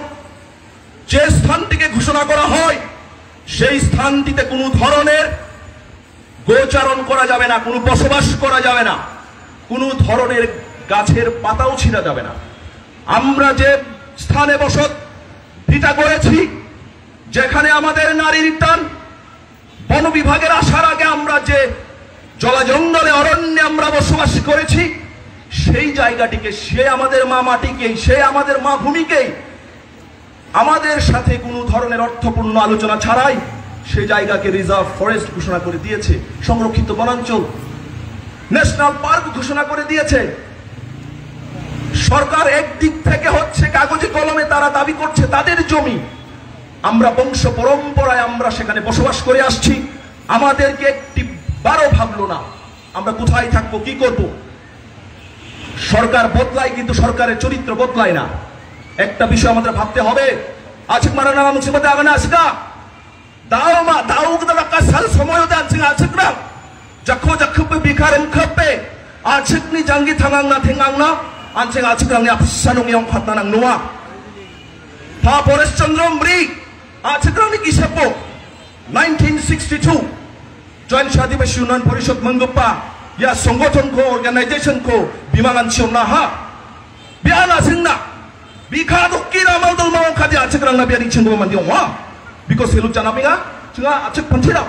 যে স্থানটিকে ঘোষণা করা হয়, সেই স্থানটিতে কোনো ধরনের গোচারণ করা যাবে না, কোনো বসবাস করা যাবে না, কোনো ধরনের গাছের পাতাও ছিঁড়া যাবে না। আমরা যে স্থানে বসত ভিটা করেছি, যেখানে আমাদের নারীর টান, বন বিভাগের আসার আগে আমরা যে জলা জঙ্গলে, অরণ্যে আমরা বসবাস করেছি, সেই জায়গাটিকে, সে আমাদের মা মাটিকেই, সে আমাদের মা ভূমিকেই আমাদের সাথে কোনো ধরনের অর্থপূর্ণ আলোচনা ছাড়াই সে জায়গাকে রিজার্ভ ফরেস্ট ঘোষণা করে দিয়েছে, সংরক্ষিত বনাঞ্চল, ন্যাশনাল পার্ক ঘোষণা করে দিয়েছে। সরকার একদিক থেকে হচ্ছে কাগজে কলমে তারা দাবি করছে তাদের জমি, আমরা বংশ পরম্পরায় আমরা সেখানে বসবাস করে আসছি, আমাদেরকে একটি বারও ভাবলো না আমরা কোথায় থাকবো, কি করব। সরকার বদলায়, কিন্তু সরকারের চরিত্র বদলায় না। একটা বিষয় আমাদের ভাবতে হবে। A·chik marang nang·a mungsingba de agana a·chika. Dao ma, dao gita daka sal somoio de an·ching a·chikrang jakko jakkipe bikar ringkipe a·chikni janggi tangangna teng·angna an·ching a·chikrangni apsan ong·e ong·katna nang·noa. Pa Paresh Chandra Mri a·chikrangni gisepo nineteen sixty-two Joint Adivasi Unnayan Parishad minggipa ia songgothonko, organization-ko bimang an·chi on·aha. Bia na·singna bika dokke ramao dilmao ong·kade a·chikrangna bia ring·chenggipa mande ong·a. Biko selut janapenga, chinga a·chik panchirang.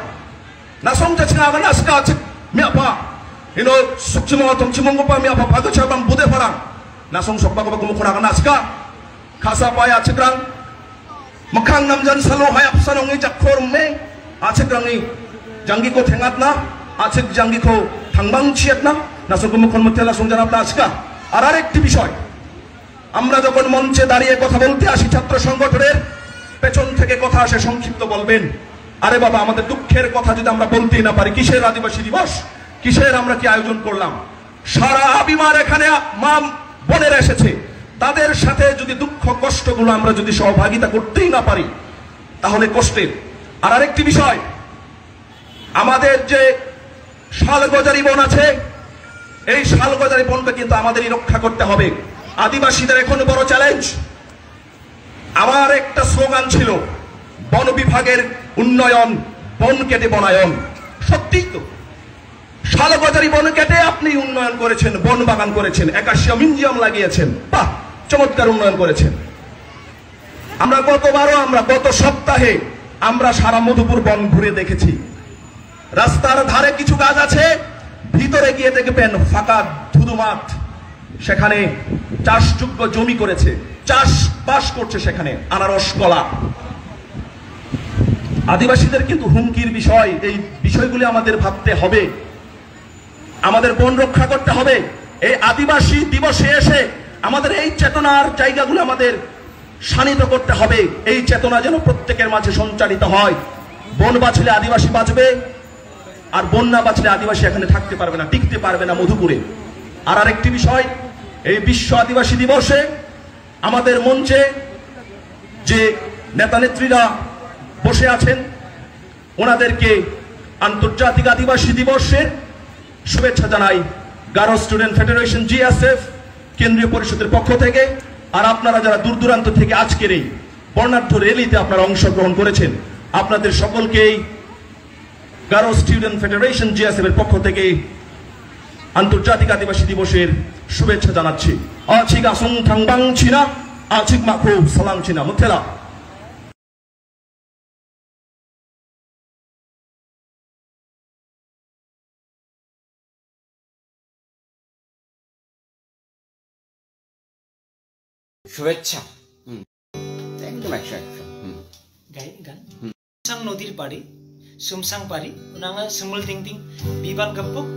Na·song ja chinga agana a·chika a·chik miapa. Ino sukchimong tomchimonggipa miapa pagocha bang bude parang. Na·song sokbagipa gumukkona agana a·chika. Ka·sa pai a·chikrang. Mikkang namjan salo hai apsan ong·e jakko rime, a·chikrangni janggiko tengatna, a·chik janggiko tangbangchiatna, na·song gumukkon mitela songjanapna a·chika. Arar ekti bishoy. আমরা যখন মঞ্চে দাঁড়িয়ে কথা বলতে আসি ছাত্র সংগঠনের, পেছন থেকে কথা আসে, "সংক্ষিপ্ত বলবেন।" আরে বাবা, আমাদের দুঃখের কথা যদি আমরা বলতেই না পারি, কিসের আদিবাসী দিবস, কিসের আমরা কি আয়োজন করলাম? সারা আবিমার এখানে মা বোনেরা এসেছে, তাদের সাথে যদি দুঃখ কষ্টগুলো আমরা যদি সহভাগিতা করতেই না পারি, তাহলে কষ্টের। আর আরেকটি বিষয়, আমাদের যে শালগজারি বন আছে, এই শালগজারি বনকে কিন্তু আমাদেরই রক্ষা করতে হবে। আদিবাসীদের এখন বড় চ্যালেঞ্জ। আমার একটা স্লোগান ছিল, "বন বিভাগের উন্নয়ন, বন কেটে বনায়ন।" সত্যিই তো, শালগজারি বন কেটে আপনি উন্নয়ন করেছেন, বন বাগান করেছেন, অ্যাকাশিয়া মিউজিয়াম লাগিয়েছেন, বাহ, চমৎকার উন্নয়ন করেছেন। আমরা গতবারও, আমরা গত সপ্তাহে আমরা সারা মধুপুর বন ঘুরে দেখেছি। রাস্তার ধারে কিছু গাছ আছে, ভিতরে গিয়ে দেখবেন ফাঁকা ধুধু মাঠ, সেখানে চাষযোগ্য জমি করেছে, চাষবাস করছে সেখানে, আনারস, কলা। আদিবাসীদের কিন্তু হুমকির বিষয়, এই বিষয়গুলি আমাদের ভাবতে হবে। আমাদের বন রক্ষা করতে হবে। এই আদিবাসী দিবসে এসে আমাদের এই চেতনার জায়গাগুলো আমাদের শানিত করতে হবে। এই চেতনা যেন প্রত্যেকের মাঝে সঞ্চারিত হয়। বন বাঁচলে আদিবাসী বাঁচবে, আর বন না বাঁচলে আদিবাসী এখানে থাকতে পারবে না, টিকতে পারবে না মধুপুরে। আর আরেকটি বিষয়, এই বিশ্ব আদিবাসী দিবসে আমাদের মঞ্চে যে নেতা নেত্রীরা বসে আছেন, ওনাদেরকে আন্তর্জাতিক আদিবাসী দিবসের শুভেচ্ছা জানাই গারো স্টুডেন্ট ফেডারেশন, জিএসএফ, কেন্দ্রীয় পরিষদের পক্ষ থেকে। আর আপনারা যারা দূর দূরান্ত থেকে আজকের এই বর্ণাঢ্য র‍্যালিতে আপনারা অংশগ্রহণ করেছেন, আপনাদের সকলকেই গারো স্টুডেন্ট ফেডারেশন, জিএসএফ এর পক্ষ থেকে আন্তর্জাতিক আদিবাসী দিবসের শুভেচ্ছা জানাচ্ছি। Achiga sung tangbang china, achik makho salang china, mutela. শুভেচ্ছা। হুম। একদম একশো একশো। হুম। গাই-, গান? হুম। Sumsang nodir pari, sumsang pari, unang a sumul ding ding, bibal gepuk,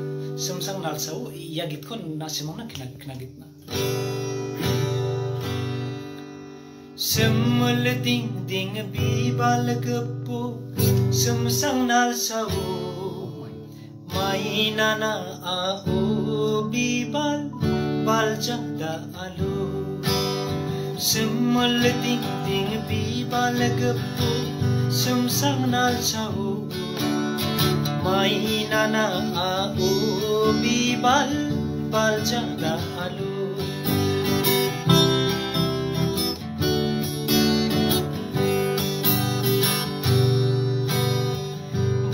sumsang nalsao, ia gitko na simang na kena, kena git na. Sumul ding ding bibal gepuk, sumsang nalsao, mainana a o bibal, baljang da alo. Sumul ding ding bibal gepuk, sumsang nalsao. Mainana a o bibal, baljang da alo.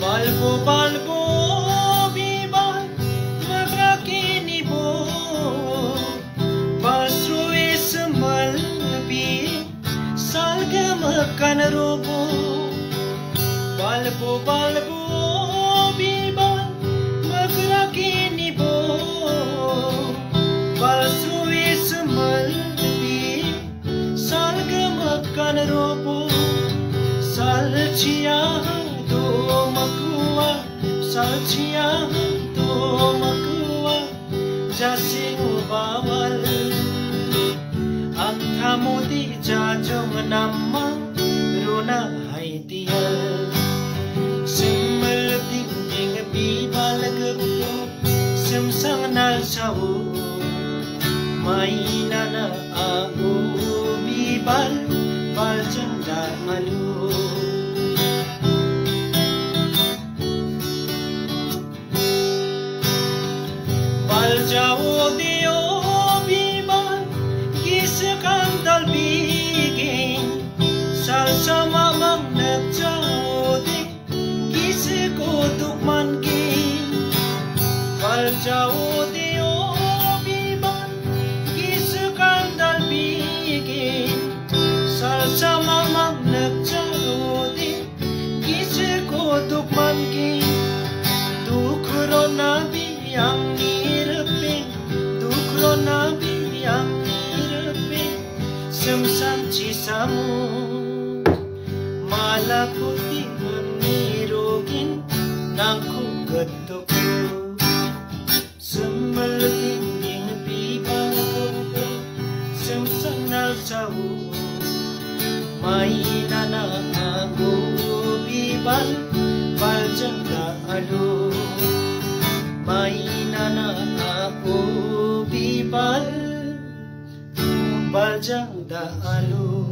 Balbo balbo bibal, magra kini bo. Balsrui semal bi, salga makan robo. Balbo balbo bibal, magra kini bo. Balsrui semal bi, salga makan robo. Salchia do makua, salchia do makua, jasing bawal. Angkamudi jajong nama, runa hai tial. Sumul ding ding bibal gepuk, sumsang nalsao. Mainana a o bibal, baljang da alo. Baljao deo bibal, gisekan dal bigin, salsa mamang nepjao de, giseko dukman gin. Baljao deo bibal, gisekan dal bigin, salsa mamang nepjao de, giseko dukman gin. Dukrona bi angni repeng, dukrona bi angni repeng, sumsang chisamu. Mala kuti angni rogin, nangku getuku. Sumul ding ding bibal gepuk, sumsang Mainana a·o bibal baljang da·alo. Mainana a·o bibal baljang da·alo.